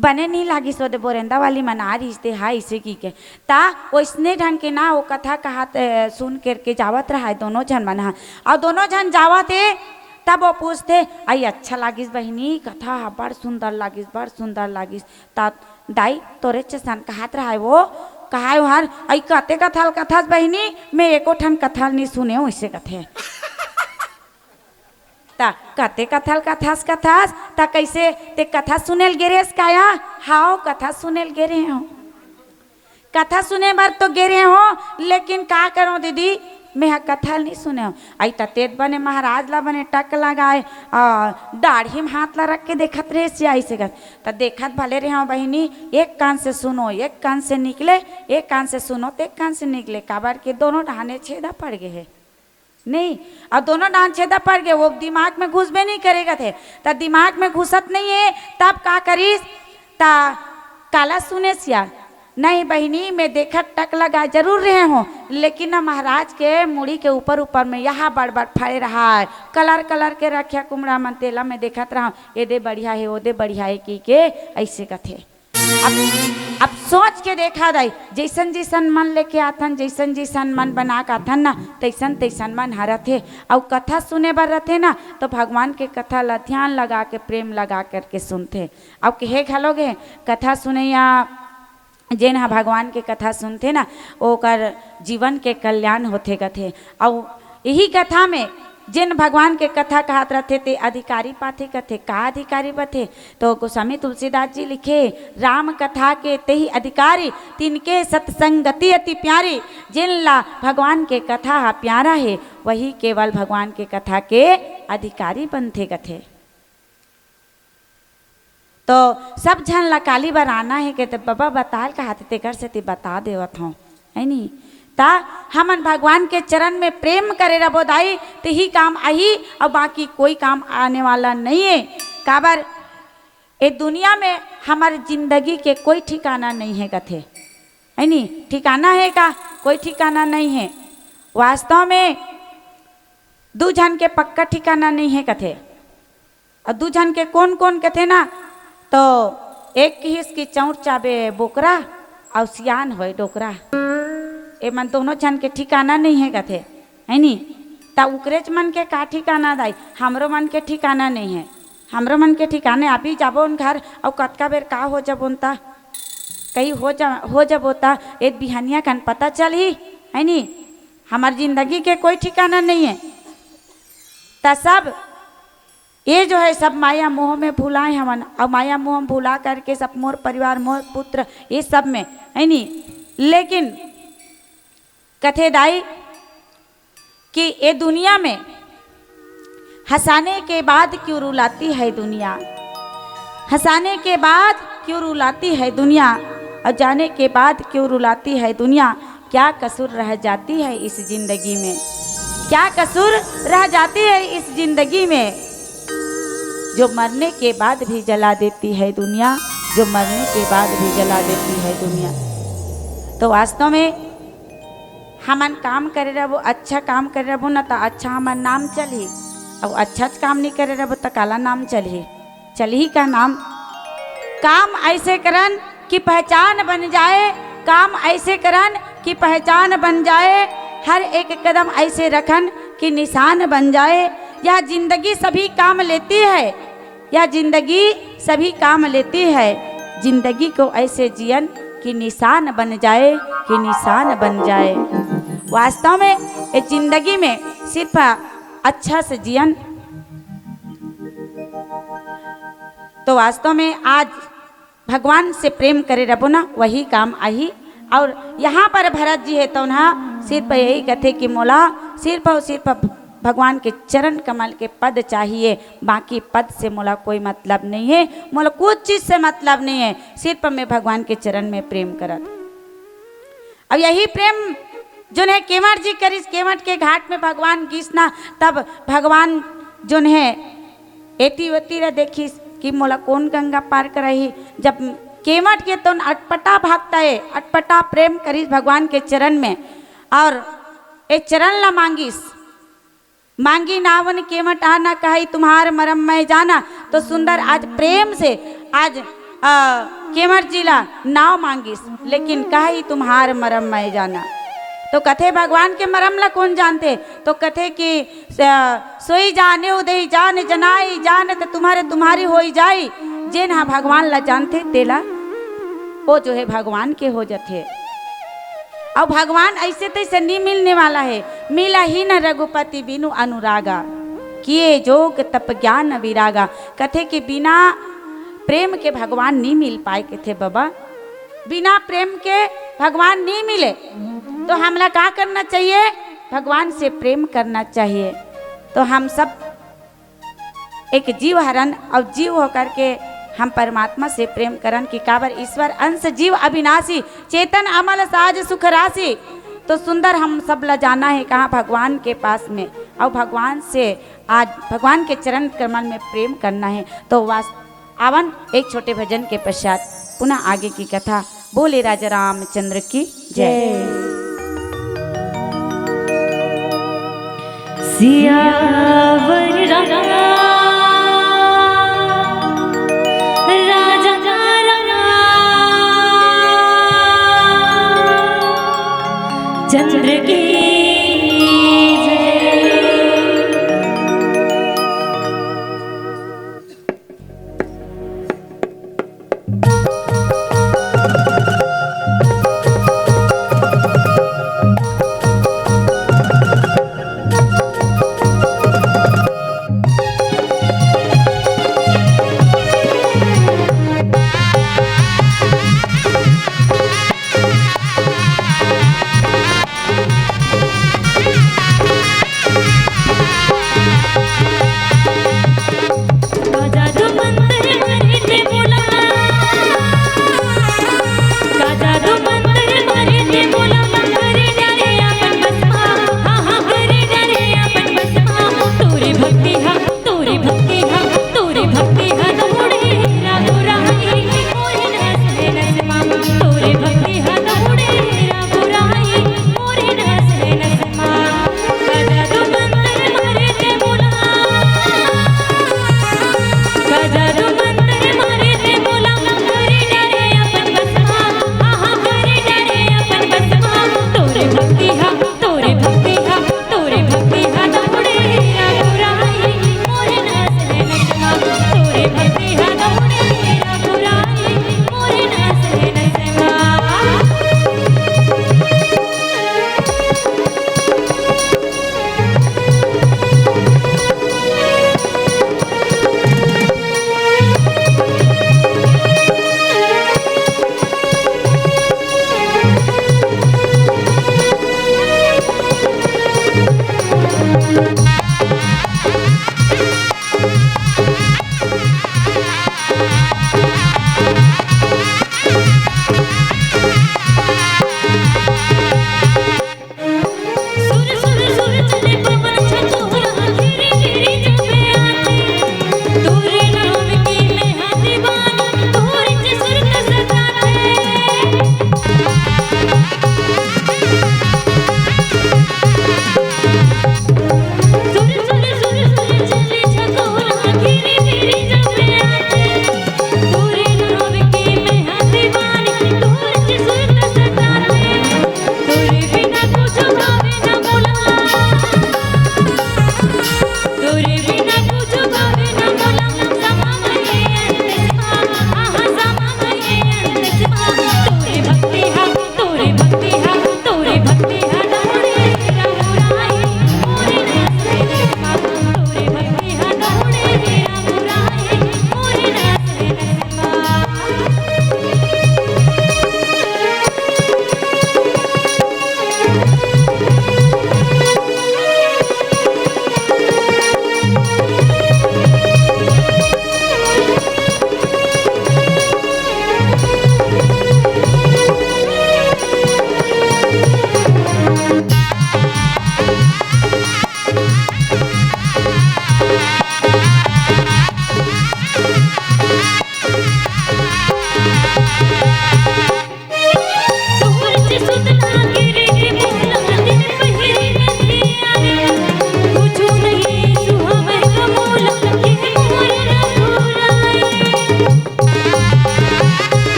"बने नी लागिस, ओ दे बोरेंदा वाली मन आ रहिस ते हा," अइसे कहिके। त ओइसने ढंग के ना ओ कथा कहत, अ, सुन करके जावत रहाय दोनों झन मन ह। अउ दोनों झन जावत हे, तब ओ पूछथे, "अई अच्छा लागिस बहिनी, कथा ह बड़ सुंदर लागिस, बड़ सुंदर लागिस।" त दाई तोरे चसन कहत रहाय वो, कहाय ओहर, "अई कते कथा ल कथस बहिनी, मैं एको ठन कथा ल नी सुनेंव," अइसे कथे। त कते कथा ल कथस, कथस, त कइसे ते कथा सुने ल गे रेहेस का या? हाव, कथा सुने ल गे रेहेंव। कथा सुने बर तो गे रेहेंव, लेकिन का करों दीदी, मेंह कथा ल नी सुनेंव। अई त तेत बने महाराज ला बने टक लगाय, अ, डाढ़ी म हाथ ला रख के देखत रेहेस या अइसे कथे। त देखत भले रेहेंव बहिनी, एक कान से सुनो, एक कान से निकले, एक कान से सुनो, त एक कान से निकले, काबर के दोनों डहाने छेदा पड़ गे हे। नहीं, अउ दोनों डाहन छेदा पड़ गे, वो दिमाग में घुसबे नहीं करे कथे। त दिमाग में घुसत नहीं हे, तब का करिस? त काला सुनेस या? नहीं बहिनी, मैं देखत टक लगा जरूर रहे हों, लेकिन ना महाराज के मुड़ी के ऊपर ऊपर में यहाँ बड़ बड़ फरे रहा है, कलर कलर के रखिया कुमड़ा मन, तेला मैं देखत रहा हों, एदे बढ़िया हे, ओदे बढ़िया हे, की के ऐसे कथे। अब अब सोच के देखा दाई, जैसन जैसन मन लेके आथन, जैसन जैसन मन बना के आथन ना, तैसन तैसन मन हरत हे। अउ कथा सुने बर रथे ना, तो भगवान के कथा ला ध्यान लगा के, प्रेम लगा करके सुनथे। अउ कहे घलो गे, कथा सुनैया जेन ह भगवान के कथा सुनथे ना, ओकर जीवन के कल्याण होथे कथे। अउ यही कथा में जेन भगवान के कथा कहत रथे, ते अधिकारी पाथे कथे। का अधिकारी पाथे? तो गोस्वामी तुलसीदास जी लिखे, "राम कथा के तेहि अधिकारी, तिनके सत्संगति अति प्यारी।" जेन ला भगवान के कथा ह प्यारा हे, वही केवल भगवान के कथा के अधिकारी बनथे कथे। तो सब झन ला काली बर आना हे के, त बबा बताल कहाथे, तेकर सेती बता देवत हौं, है नी? त हमन भगवान के चरण में प्रेम करे रबो दाई, त ही काम आही, अउ बाकी कोई काम आने वाला नहीं है। काबर ए दुनिया में हमर जिंदगी के कोई ठिकाना नहीं है कथे, है नी? ठिकाना है का? कोई ठिकाना नहीं है। वास्तव में दू झन के पक्का ठिकाना नहीं है कथे। अउ दू झन के कोन कोन कथे ना, तो एक किहिस कि चौंर चाबे बोकरा अउ सियान होय डोकरा। ए मन दोनों झन के ठिकाना नहीं है कथे, है नी? त उकरेच मन के का ठिकाना दाई, हमरो मन के ठिकाना नहीं है। हमरो मन के ठिकाने अभी जाबोन घर अउ कतका बेर का हो जाबोन त, कहीं हो जा, हो जाबो त ए बिहनिया कन पता चलही, है नी? हमर जिंदगी के कोई ठिकाना नहीं है। त सब ये जो है, सब माया मोह में भुलाए हमन, अउ माया मोह में भुला करके सब मोर परिवार, मोर पुत्र, ये सब में, है नी? लेकिन कथे दाई कि ये दुनिया में हंसाने के बाद क्यों रुलाती है दुनिया, हंसाने के बाद क्यों रुलाती है दुनिया, और जाने के बाद क्यों रुलाती है दुनिया, क्या कसूर रह जाती है इस जिंदगी में, क्या कसूर रह जाती है इस जिंदगी में, जो मरने के बाद भी जला देती है दुनिया, जो मरने के बाद भी जला देती है दुनिया। तो वास्तव में हमन काम करे रहबो, अच्छा काम करे रहबो ना, त अच्छा हमर नाम चलही, अउ अच्छा काम नहीं करे रहबो, त काला नाम चलही? चलही का नाम? काम ऐसे करन कि पहचान बन जाए, काम ऐसे करन कि पहचान बन जाए, हर एक कदम ऐसे रखन कि निशान बन जाए। यह जिंदगी सभी काम लेती है, यह जिंदगी सभी काम लेती है, जिंदगी को ऐसे जियन कि निशान बन जाए, कि निशान बन जाए। वास्तव में ये जिंदगी में सिर्फ अच्छा से जियन। तो वास्तव में आज भगवान से प्रेम करे रबो ना, वही काम आही। और यहाँ पर भरत जी है तो ना सिर्फ यही कथे कि मोला सिर्फ और सिर्फ भगवान के चरण कमल के पद चाहिए, बाकी पद से मोला कोई मतलब नहीं है, मोला कुछ चीज से मतलब नहीं है, सिर्फ मैं भगवान के चरण में प्रेम करत। अब यही प्रेम जोन है केवट जी करिस, केवट के घाट में भगवान गिस ना, तब भगवान जोन है एती ओती ला देखिस कि मोला कोन गंगा पार कराही। जब केवट के तोन अटपटा भक्त है, अटपटा प्रेम करिस भगवान के चरण में, और ए चरण ला मांगिस, मांगी नावन केवट आना, कहाई तुम्हार मरम मैं जाना। तो सुंदर आज प्रेम से आज, अ, केवट जी ला नाव मांगिस, लेकिन कहाई तुम्हार मरम मैं जाना। तो कथे भगवान के मरम ला कोन जानथे? तो कथे कि, अ, सोई जाने उदई जान जनाई, जानत तुम्हारे तुम्हारी होई जाई। जेन हा भगवान ला जानथे तेला, वो जो है भगवान के हो जथे। अउ भगवान ऐसे तैसे नहीं मिलने वाला है। मिला ही न रघुपति बिनु अनुरागा, किए जोग तप ज्ञान विरागा। कथे कि बिना प्रेम के भगवान नहीं मिल पाए, कथे बाबा, बिना प्रेम के भगवान नहीं मिले। तो हमला का करना चाहिए? भगवान से प्रेम करना चाहिए। तो हम सब एक जीव हरन अउ जीव होकर के हम परमात्मा से प्रेम करन कि काबर ईश्वर अंश जीव अविनाशी, चेतन अमल साज सुख राशि। तो सुंदर हम सब ला जाना है कहाँ? भगवान के पास में। अउ भगवान से आज भगवान के चरण कमल में प्रेम करना है। तो वास-, आवन एक छोटे भजन के पश्चात। पुनः आगे की कथा। बोले राजा रामचंद्र की जय। सियावर राम, राजा राम चंद्र की जय।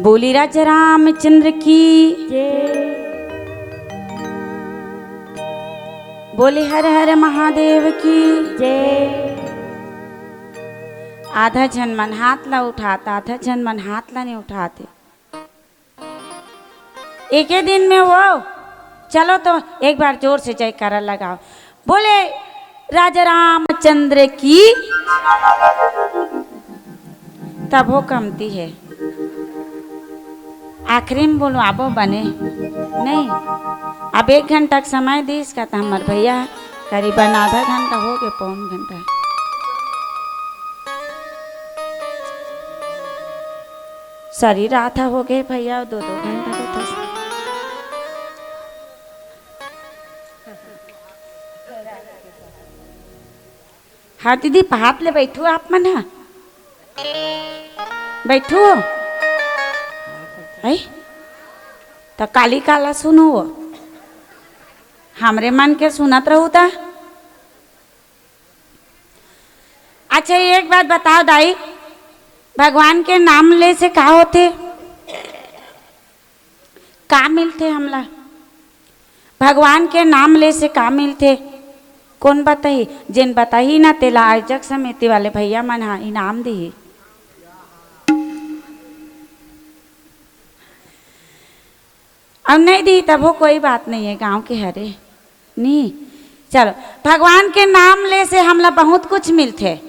बोली राजा रामचंद्र की जय। बोले हर हर महादेव की जय। आधा झन मन हाथ ला उठात, आधा झन मन हाथ ला नहीं उठाते। एके दिन में वो, चलो तो एक बार जोर से जयकारा लगाओ, बोले राजा रामचंद्र की। तब वो कमती है। आखिरी में बोलो, आबो बने नहीं। अब एक घंटा के समय दीस का, तो हमार भैया करीबन आधा घंटा हो गए, पौन घंटा। शरीर आधा हो गए भैया, दो दो घंटा के तो। हाँ दीदी, पहात ले बैठू आप मन हा, बैठू। है तो काली काला सुनो, हमरे मन के सुनत रहू ता। अच्छा, एक बात बताओ दाई, भगवान के नाम ले से का होथे? का मिलथे हमला? भगवान के नाम ले से का मिलथे? कोन बताही? जेन बताही ना, तेला आयोजक समिति वाले भैया मन हा इनाम दिही। अब नहीं दी तभो कोई बात नहीं है, गांव के हरे नी। चलो, भगवान के नाम ले से हमला बहुत कुछ मिलथे,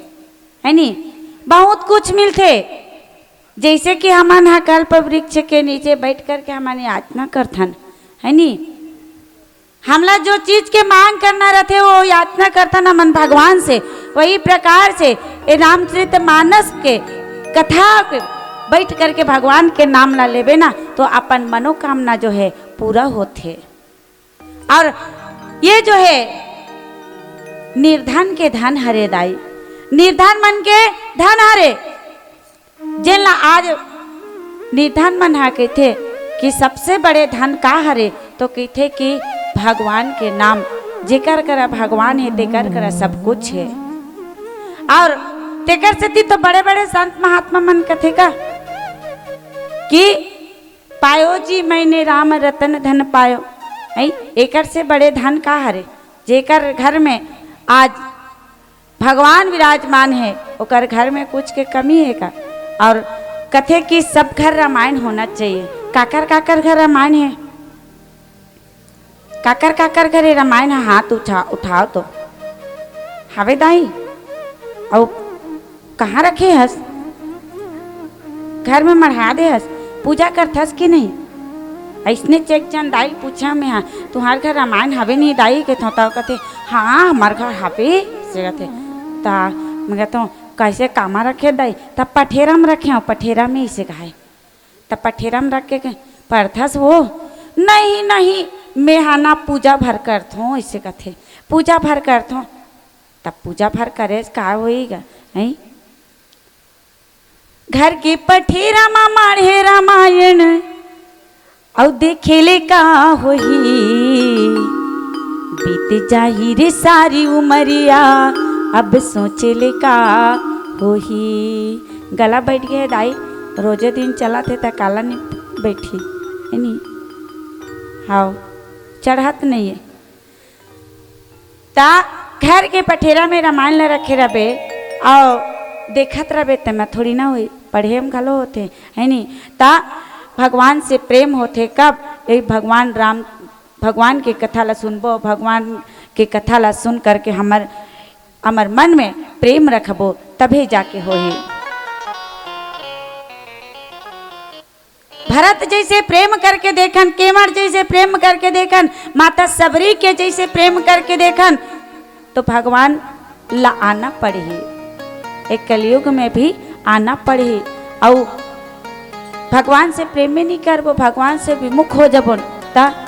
है नी? बहुत कुछ मिलथे। जैसे कि हमन ह कल्प वृक्ष के नीचे बैठ करके हमन याचना करथन, है नी? हमला जो चीज के मांग करना रहथे, वो याचना करथन हमन भगवान से। वही प्रकार से ए रामचरित मानस के कथा के बैठ करके भगवान के नाम ला लेबे ना, तो अपन मनोकामना जो है पूरा होथे। और ये जो है निर्धन के धन हरे दाई, निर्धन मन के धन हरे। जेन ला आज निर्धन मन हा कहिथे कि सबसे बड़े धन का हरे, तो कहिथे कि भगवान के नाम। जेकर करा भगवान है, तेकर करा सब कुछ है। और तेकर सेती तो बड़े-बड़े संत महात्मा मन कथे का कि "पायो जी मैंने राम रतन धन पायो।" है, एकर से बड़े धन का हरे? जेकर घर में आज भगवान विराजमान है, ओकर घर में कुछ के कमी है का? और कथे कि सब घर रामायण होना चाहिए। काकर काकर घर रामायण है? काकर काकर घरे रामायण है? हाथ उठा, उठाओ तो। हवे दाई? अउ कहाँ रखे हस? घर में मढ़ा दे हस? पूजा करथस कि नहीं? अइसने चेक चंद दाई पूछा मैं, हाँ, तुम्हार घर रामायण हवे नहीं दाई? के थोता कथे, हाँ, हमार घर हवे, से कथे। ता मैं कहता हूँ, कैसे कामा रखे दाई? तब पठेरा में रखे हो, पठेरा में इसे कहे। तब पठेरा में रख के कहे, पढ़थस वो? नहीं, नहीं, मैं हा ना पूजा भर करथों, इसे कथे। पूजा भर करथों। तब पूजा भर करे से का होई गा, हैं? घर के पठेरा मा माढ़े रामायण, अउ देखे ले का होही। बीत जाही रे सारी उमरिया, अब सोचे ले का होही। गला बैठ गया है दाई, रोजे दिन चलत हे त काला नहीं बैठी, है नी? हाव, चढ़त नहीं है। ता घर के पठेरा में रामायण ला रखे रबे, अउ देखत रबे, तेमा थोड़ी ना होई, पढ़े में घलो होथे, है नी? ता भगवान से प्रेम होथे कब? यही भगवान राम, भगवान के कथा ला सुनबो, भगवान के कथा ला सुन करके हमर, हमर मन में प्रेम रखबो, तभे जाके होही। भरत जैसे प्रेम करके देखन, केवट जैसे प्रेम करके देखन, माता सबरी के जैसे प्रेम करके देखन, तो भगवान ला आना पड़ही। एक कलयुग में भी आना पड़ही। अउ भगवान से प्रेम में नहीं करबो, भगवान से विमुख हो जबो, त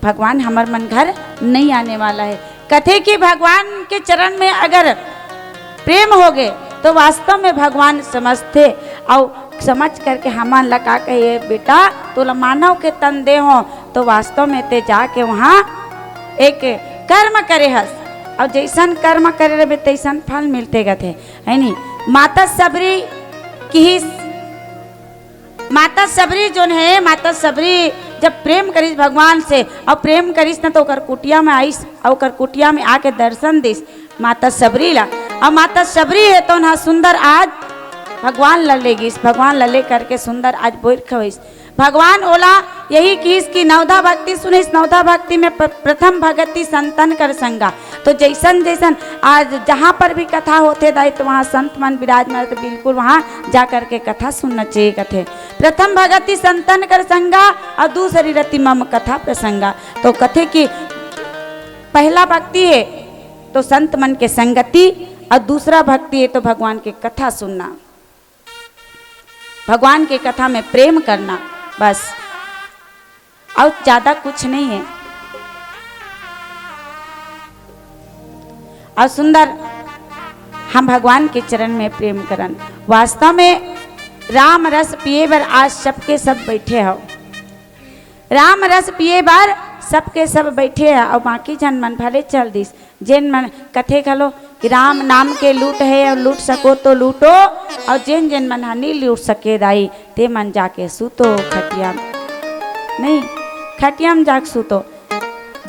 भगवान हमर मन घर नहीं आने वाला है। कथे कि भगवान के चरण में अगर प्रेम होगे, तो वास्तव में भगवान समझथे, अउ समझ करके हमन ला का कहिए, "बेटा, तोला मानव के तन दे हो, तो वास्तव में ते जाके वहाँ एक कर्म करे हस, अउ जैसन कर्म करे रहबे, तैसन फल मिलथे," कथे, है नी? माता सबरी किहिस, माता सबरी जोन हे, माता सबरी जब प्रेम करिस भगवान से, अउ प्रेम करिस न, तो ओकर कुटिया में आइस, अउ ओकर कुटिया में आके दर्शन दिस माता सबरी ला। अउ माता सबरी हे, तो ओन सुंदर आज भगवान ला ले गिस, भगवान ला ले करके सुंदर आज बोर खवइस। भगवान ओला यही किहिस कि नवधा भक्ति सुनिस, नवधा भक्ति में प-, प्रथम भगति संतन कर संगा। तो जैसन जैसन आज जहाँ पर भी कथा होथे दाई, तो वहाँ संत मन विराजमान, तो बिल्कुल वहाँ जा करके कथा सुनना चाहिए कथे। प्रथम भगति संतन कर संगा, अउ दूसरी रति मम कथा प्रसंगा। तो कथे कि पहला भक्ति हे तो संत मन के संगति, अउ दूसरा भक्ति हे तो भगवान के कथा सुनना, भगवान के कथा में प्रेम करना, बस, अउ ज्यादा कुछ नहीं हे। अउ सुंदर, हम भगवान के चरण में प्रेम करन। वास्तव में राम रस पिए बर आज सबके सब बैठे हव। राम रस पिए बर सबके सब बैठे हे, अउ बाकी झन मन भले चल दिस। जेन मन कथे घलो कि राम नाम के लूट हे, अउ लूट सको तो लूटो, अउ जेन जेन मन ह नी लूट सके दाई, ते मन जाके सूतो खटिया म। नहीं, खटिया म जाके सूतो।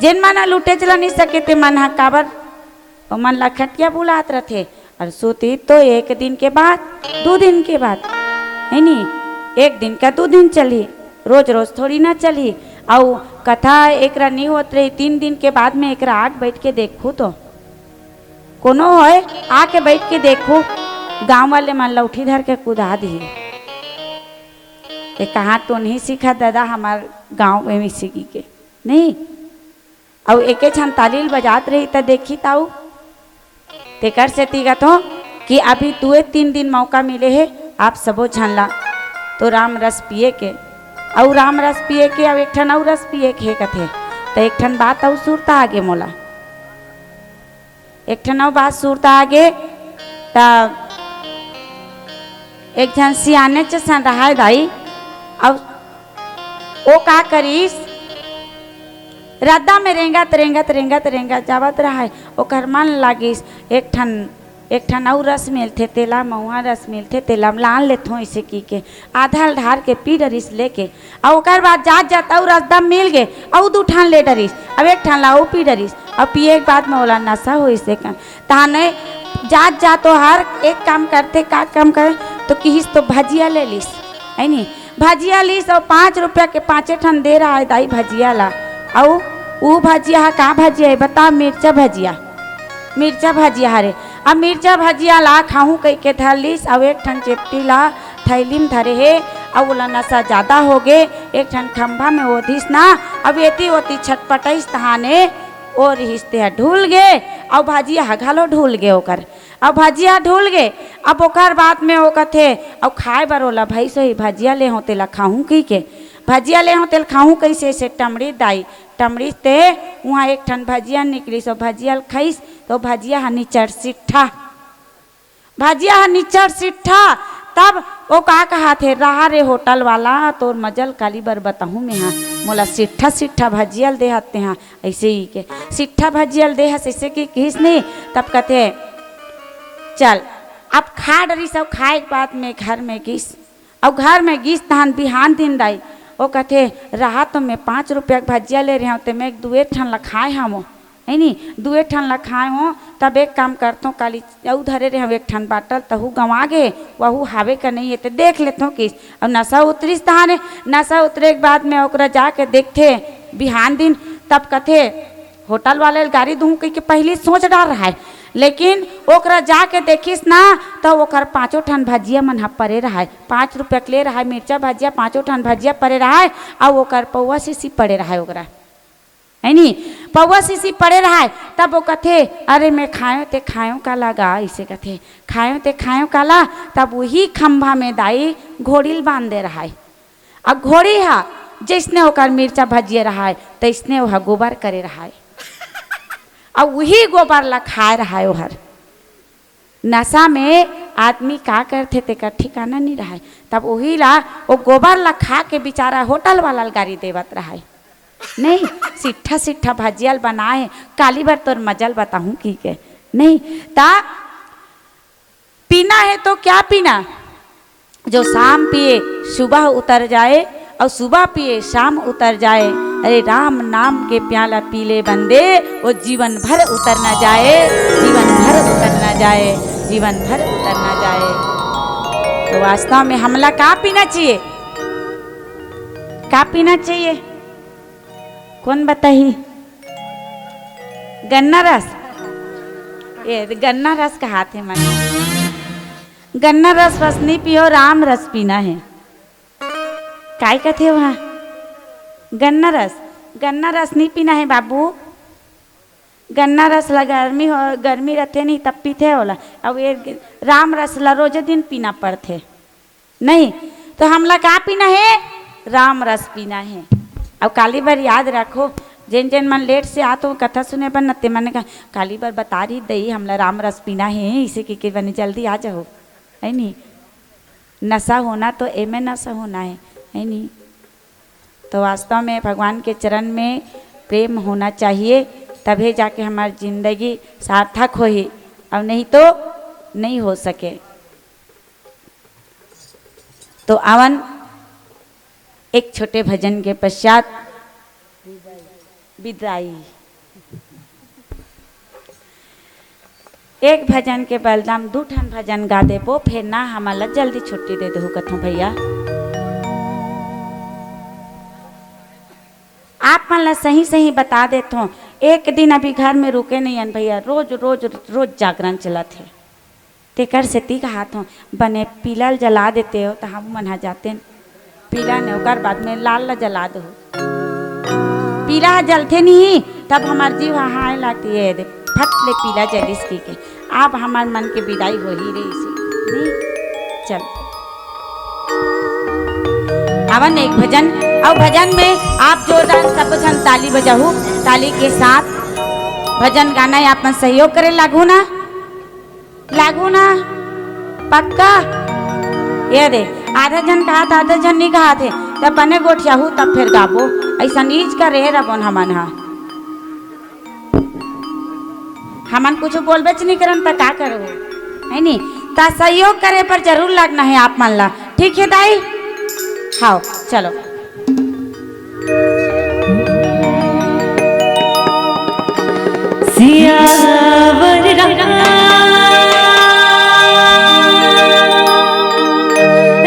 जेन मन ह लूटे चला नी सके, ते मन ह काबर ओमन ला खटिया बुलात रथे। अउ सूती तो एक दिन के बाद, दू दिन के बाद, हे नी? एक दिन का दू दिन चलही, रोज रोज थोड़ी ना चलही। अउ कथा एकरा नी होत रही, तीन दिन के बाद में एकरा आके बैठ के देखू तो, कोनो होय आके बैठ के देखू, गांव वाले मन लौठी धर के कुदा दिही। ये कहाँ टोनही सीखा दादा, हमार गांव में भी सीखी के नहीं। अउ एके झन ताली ल बजात रही त देखी ताऊ। तेकर सेती कथों कि अभी दुए तीन दिन मौका मिले हे, आप सबो झन ला तो राम रस पिए के, अउ राम रस पिए के, अउ एक ठन अउ रस पिए के हे कथे। त एक ठन बात अउ सुरता आगे मोला, एक ठन अउ बात सुरता आगे। त एक झन सियाने जसन रहाय दाई, अउ ओ का करिस, रद्दा में रेंगत, रेंगत, रेंगत, रेंगत जावत रहाय। ओकर मन लागिस, एक ठन, एक ठन अउ रस मिलथे, तेला महुआ रस मिलथे, तेला लान लेथों, इसे की के आधा ल ढार के पी डरिस लेके। अउ ओकर बाद जात जात अउ रद्दा मिल गे, अउ दू ठन ले डरिस, अब एक ठन ला अउ पी डरिस। अब पिए के बाद में ओला नशा होइस एकन। तहाने जात जात ओ हर एक काम करथे, का काम करे, तो किहिस तो भजिया ले लिस, है नी? भजिया लिस अउ पाँच रुपया के पाँचे ठन दे रहाय दाई भजिया ला। अउ ऊ भजिया ह का भजिया हे बता? मिर्चा भजिया, मिर्चा भजिया हरे। अब मिर्चा भजिया ला खाहूं कहिके धर लिस, अउ एक ठन चेपटी ला थैली म धरे हे, अउ ओला नशा जादा हो गे। एक ठन खंभा में ओधिस ना, अब एती ओती छटपटाइस तहाने ओ रिहिस तेहा ढुल गे, अउ भजिया ह घलो ढुल गे ओकर। अब भजिया ढुल गे, अब ओकर बाद में ओ कथे, अउ खाए बर ओला भइस होही, भजिया ले हों तेला खाहूं कहिके, भजिया ले हों तेला खाहूं कहिसे, से टमड़ी दाई, टमड़ी ते उहाँ एक ठन भजिया निकलिस, ओ भजिया ल खइस, तो भजिया ह निचर सिट्ठा, भजिया ह निचर सिट्ठा। तब ओ का कहाथे, रहा रे होटल वाला, तोर मजल काली बर बताहूं मेंहा, मोला सिट्ठा सिट्ठा भजिया ल देहत तेंहा, अइसे ही के सिट्ठा भजिया ल देहस, अइसे की किहिस नहीं। तब कथे, चल, अब खा डरिस, अउ खाए के बाद में घर में गिस, अउ घर में गिस तहान बिहान दिन दाई, ओ कथे, रहा तो में पाँच रुपया के भजिया ले रहेंव, ते में एक दुए ठन ला खाए हवं, है नी, दुए ठन ला खाए हों। तब एक काम करथों, काली अउ धरे रहेंव एक ठन बाटल, तहू गंवा गे, वहू हावे का नहीं हे, ते देख लेथों किहिस। अउ नशा उतरिस तहाने, नशा उतरे के बाद में ओकरा जाके देखथे बिहान दिन, तब कथे, होटल वाले ल गारी दूहूं कहिके पहिली सोच डार रहाय, लेकिन ओकरा जाके देखिस ना, त ओकर पांचों ठन भजिया मन ह परे रहाय, पांच रुपया के ले रहाय मिर्चा भजिया, पांचों ठन भजिया परे रहाय, अउ ओकर पौवा शीशी पड़े रहाय ओकरा, है नी, पौवा शीशी पड़े रहाय। तब ओ कथे, अरे मैं खायों ते खायों काला गा, अइसे कथे, खायों ते खायों काला। तब उही खंभा में दाई घोड़ी ल बांध दे रहाय। अउ घोड़ी ह जइसने ओकर मिर्चा भजिए रहाय, तइसने ओह गोबर करे रहाय। अउ उही गोबर ल खाए रहाय ओहर। नशा में आदमी का करथे, तेकर ठिकाना नइ रहाय। तब उही ला, ओ गोबर ल खा के बिचारा होटल वाला ल गारी देवत रहाय। नहीं, सिट्ठा सिट्ठा भजिया ल बनाए, काली बर तोर मजल बताहूं कहिके। नहीं, त पीना है तो क्या पीना? जो शाम पिए, सुबह उतर जाए और सुबह पिए, शाम उतर जाए। अरे, राम नाम के प्याला पी ले बंदे, वो जीवन भर उतर ना जाए, जीवन भर उतर ना जाए, जीवन भर उतर ना जाए। तो वास्तव में हमला का पीना चाहिए? का पीना चाहिए? कौन बताही? गन्ना रस। ये गन्ना रस कहाथे मन। गन्ना रस बस नहीं पियो, राम रस पीना है। काय कथे वहाँ? गन्ना रस, गन्ना रस नहीं पीना है बाबू। गन्ना रस ला गर्मी हो, गर्मी रथे नहीं तब पीथे ओला। अब ये राम रस ला रोजे दिन पीना पड़थे। नहीं, तो हमला का पीना है? राम रस पीना है। अब काली बर याद रखो, जेन जेन मन लेट से आत हो कथा सुने बर न, ते मन का काली बर बता रही दई, हमला राम रस पीना है, इसे के, के बने जल्दी आ जाओ, है नी? नशा होना तो एमे नशा होना है, है नी? तो वास्तव में भगवान के चरण में प्रेम होना चाहिए, तभे जाके हमार जिंदगी सार्थक होही, और नहीं तो नहीं हो सके। तो आवन एक छोटे भजन के पश्चात विदाई। एक भजन के बलदाम दू ठन भजन गा देबो, फेर ना हमन ला जल्दी छुट्टी दे देहू कथों भैया। आप मन ला सही सही बता देथों, एक दिन अभी घर में रुके नहीं हन भैया, रोज रोज रोज जागरण चलत हे। तेकर सेती कहात हों, बने पीला ल जला देते हो, त हम मन ह जाते न पीला ने, ओकर बाद में लाल ल जला दो। पीला ह जलथे नहीं, तब हमार जीव ह हाय लागथे, ये दे, फट ले पीला जलिस की के। अब हमार मन के विदाई हो ही रही से, नहीं? चल। आवन एक भजन, अउ भजन में आप जोरदार सब झन ताली बजाहू, ताली के साथ भजन गाना है, आप मन सहयोग करे लागू ना? लागू ना? पक्का? ये दे, आधा झन कहात, आधा झन नहीं कहात हे, तब बने गोठियाहू, तब फिर गाबो। ऐसा नीच का रहे रबोन हमन हा। हमन कुछ बोलबेच नहीं करन, त का करबो? है नी? त सहयोग करे पर जरूर लगना है आप मन ला। ठीक है दाई? हाओ, चलो। सियावर राम,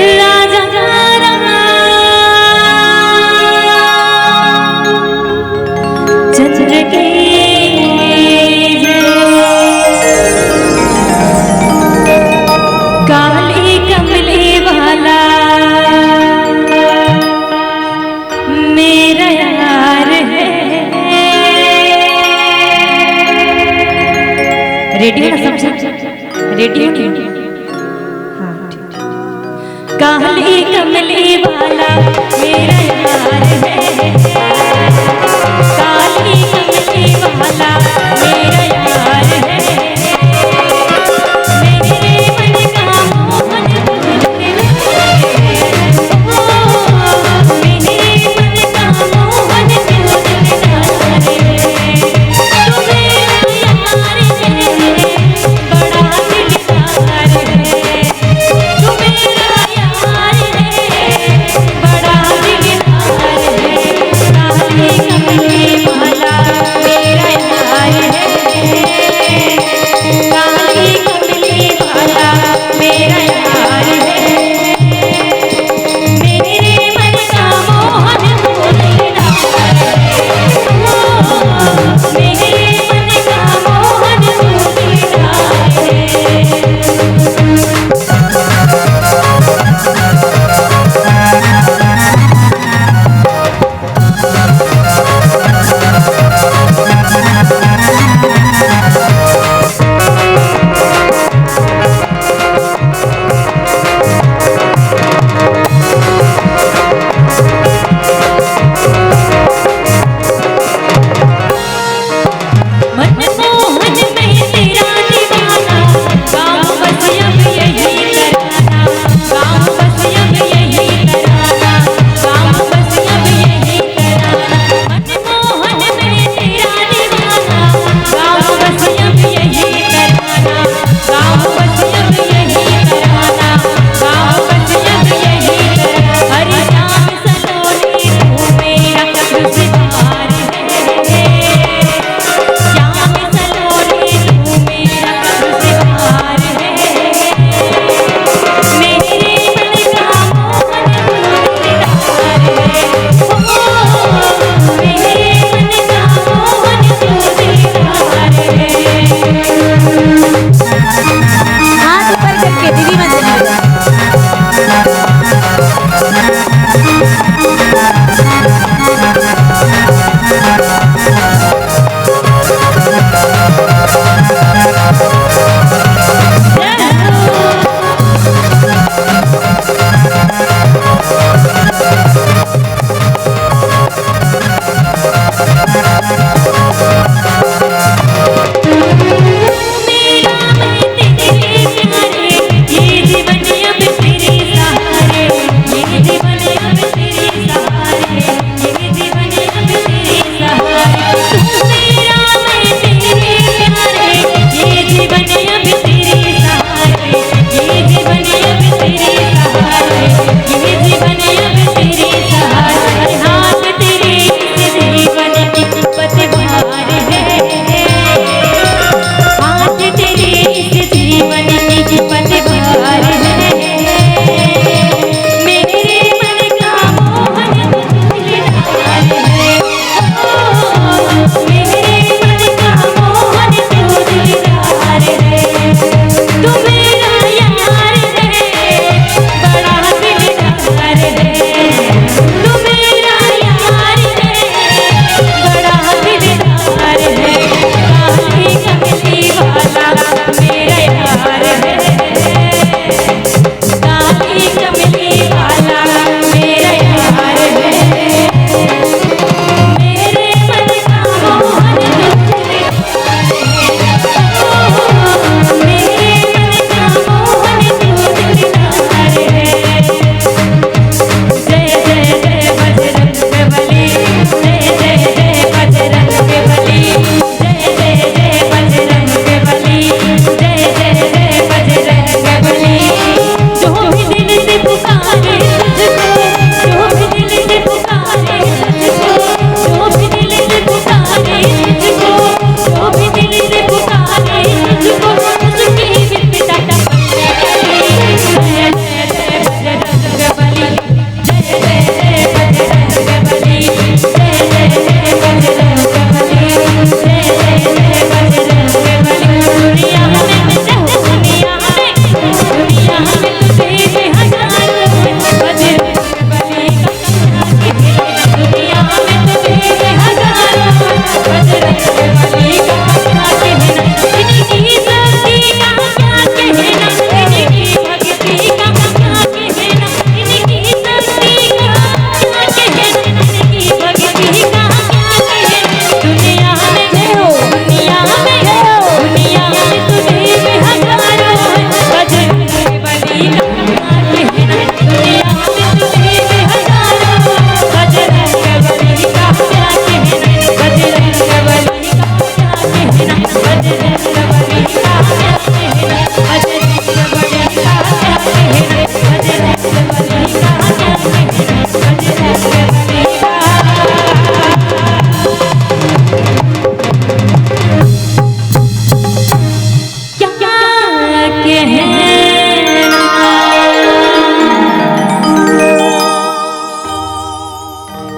राजा राम, चंद्र के जय। काली कमली वाला मेरा यार है। रेडियो ना समझा, रेडियो नहीं।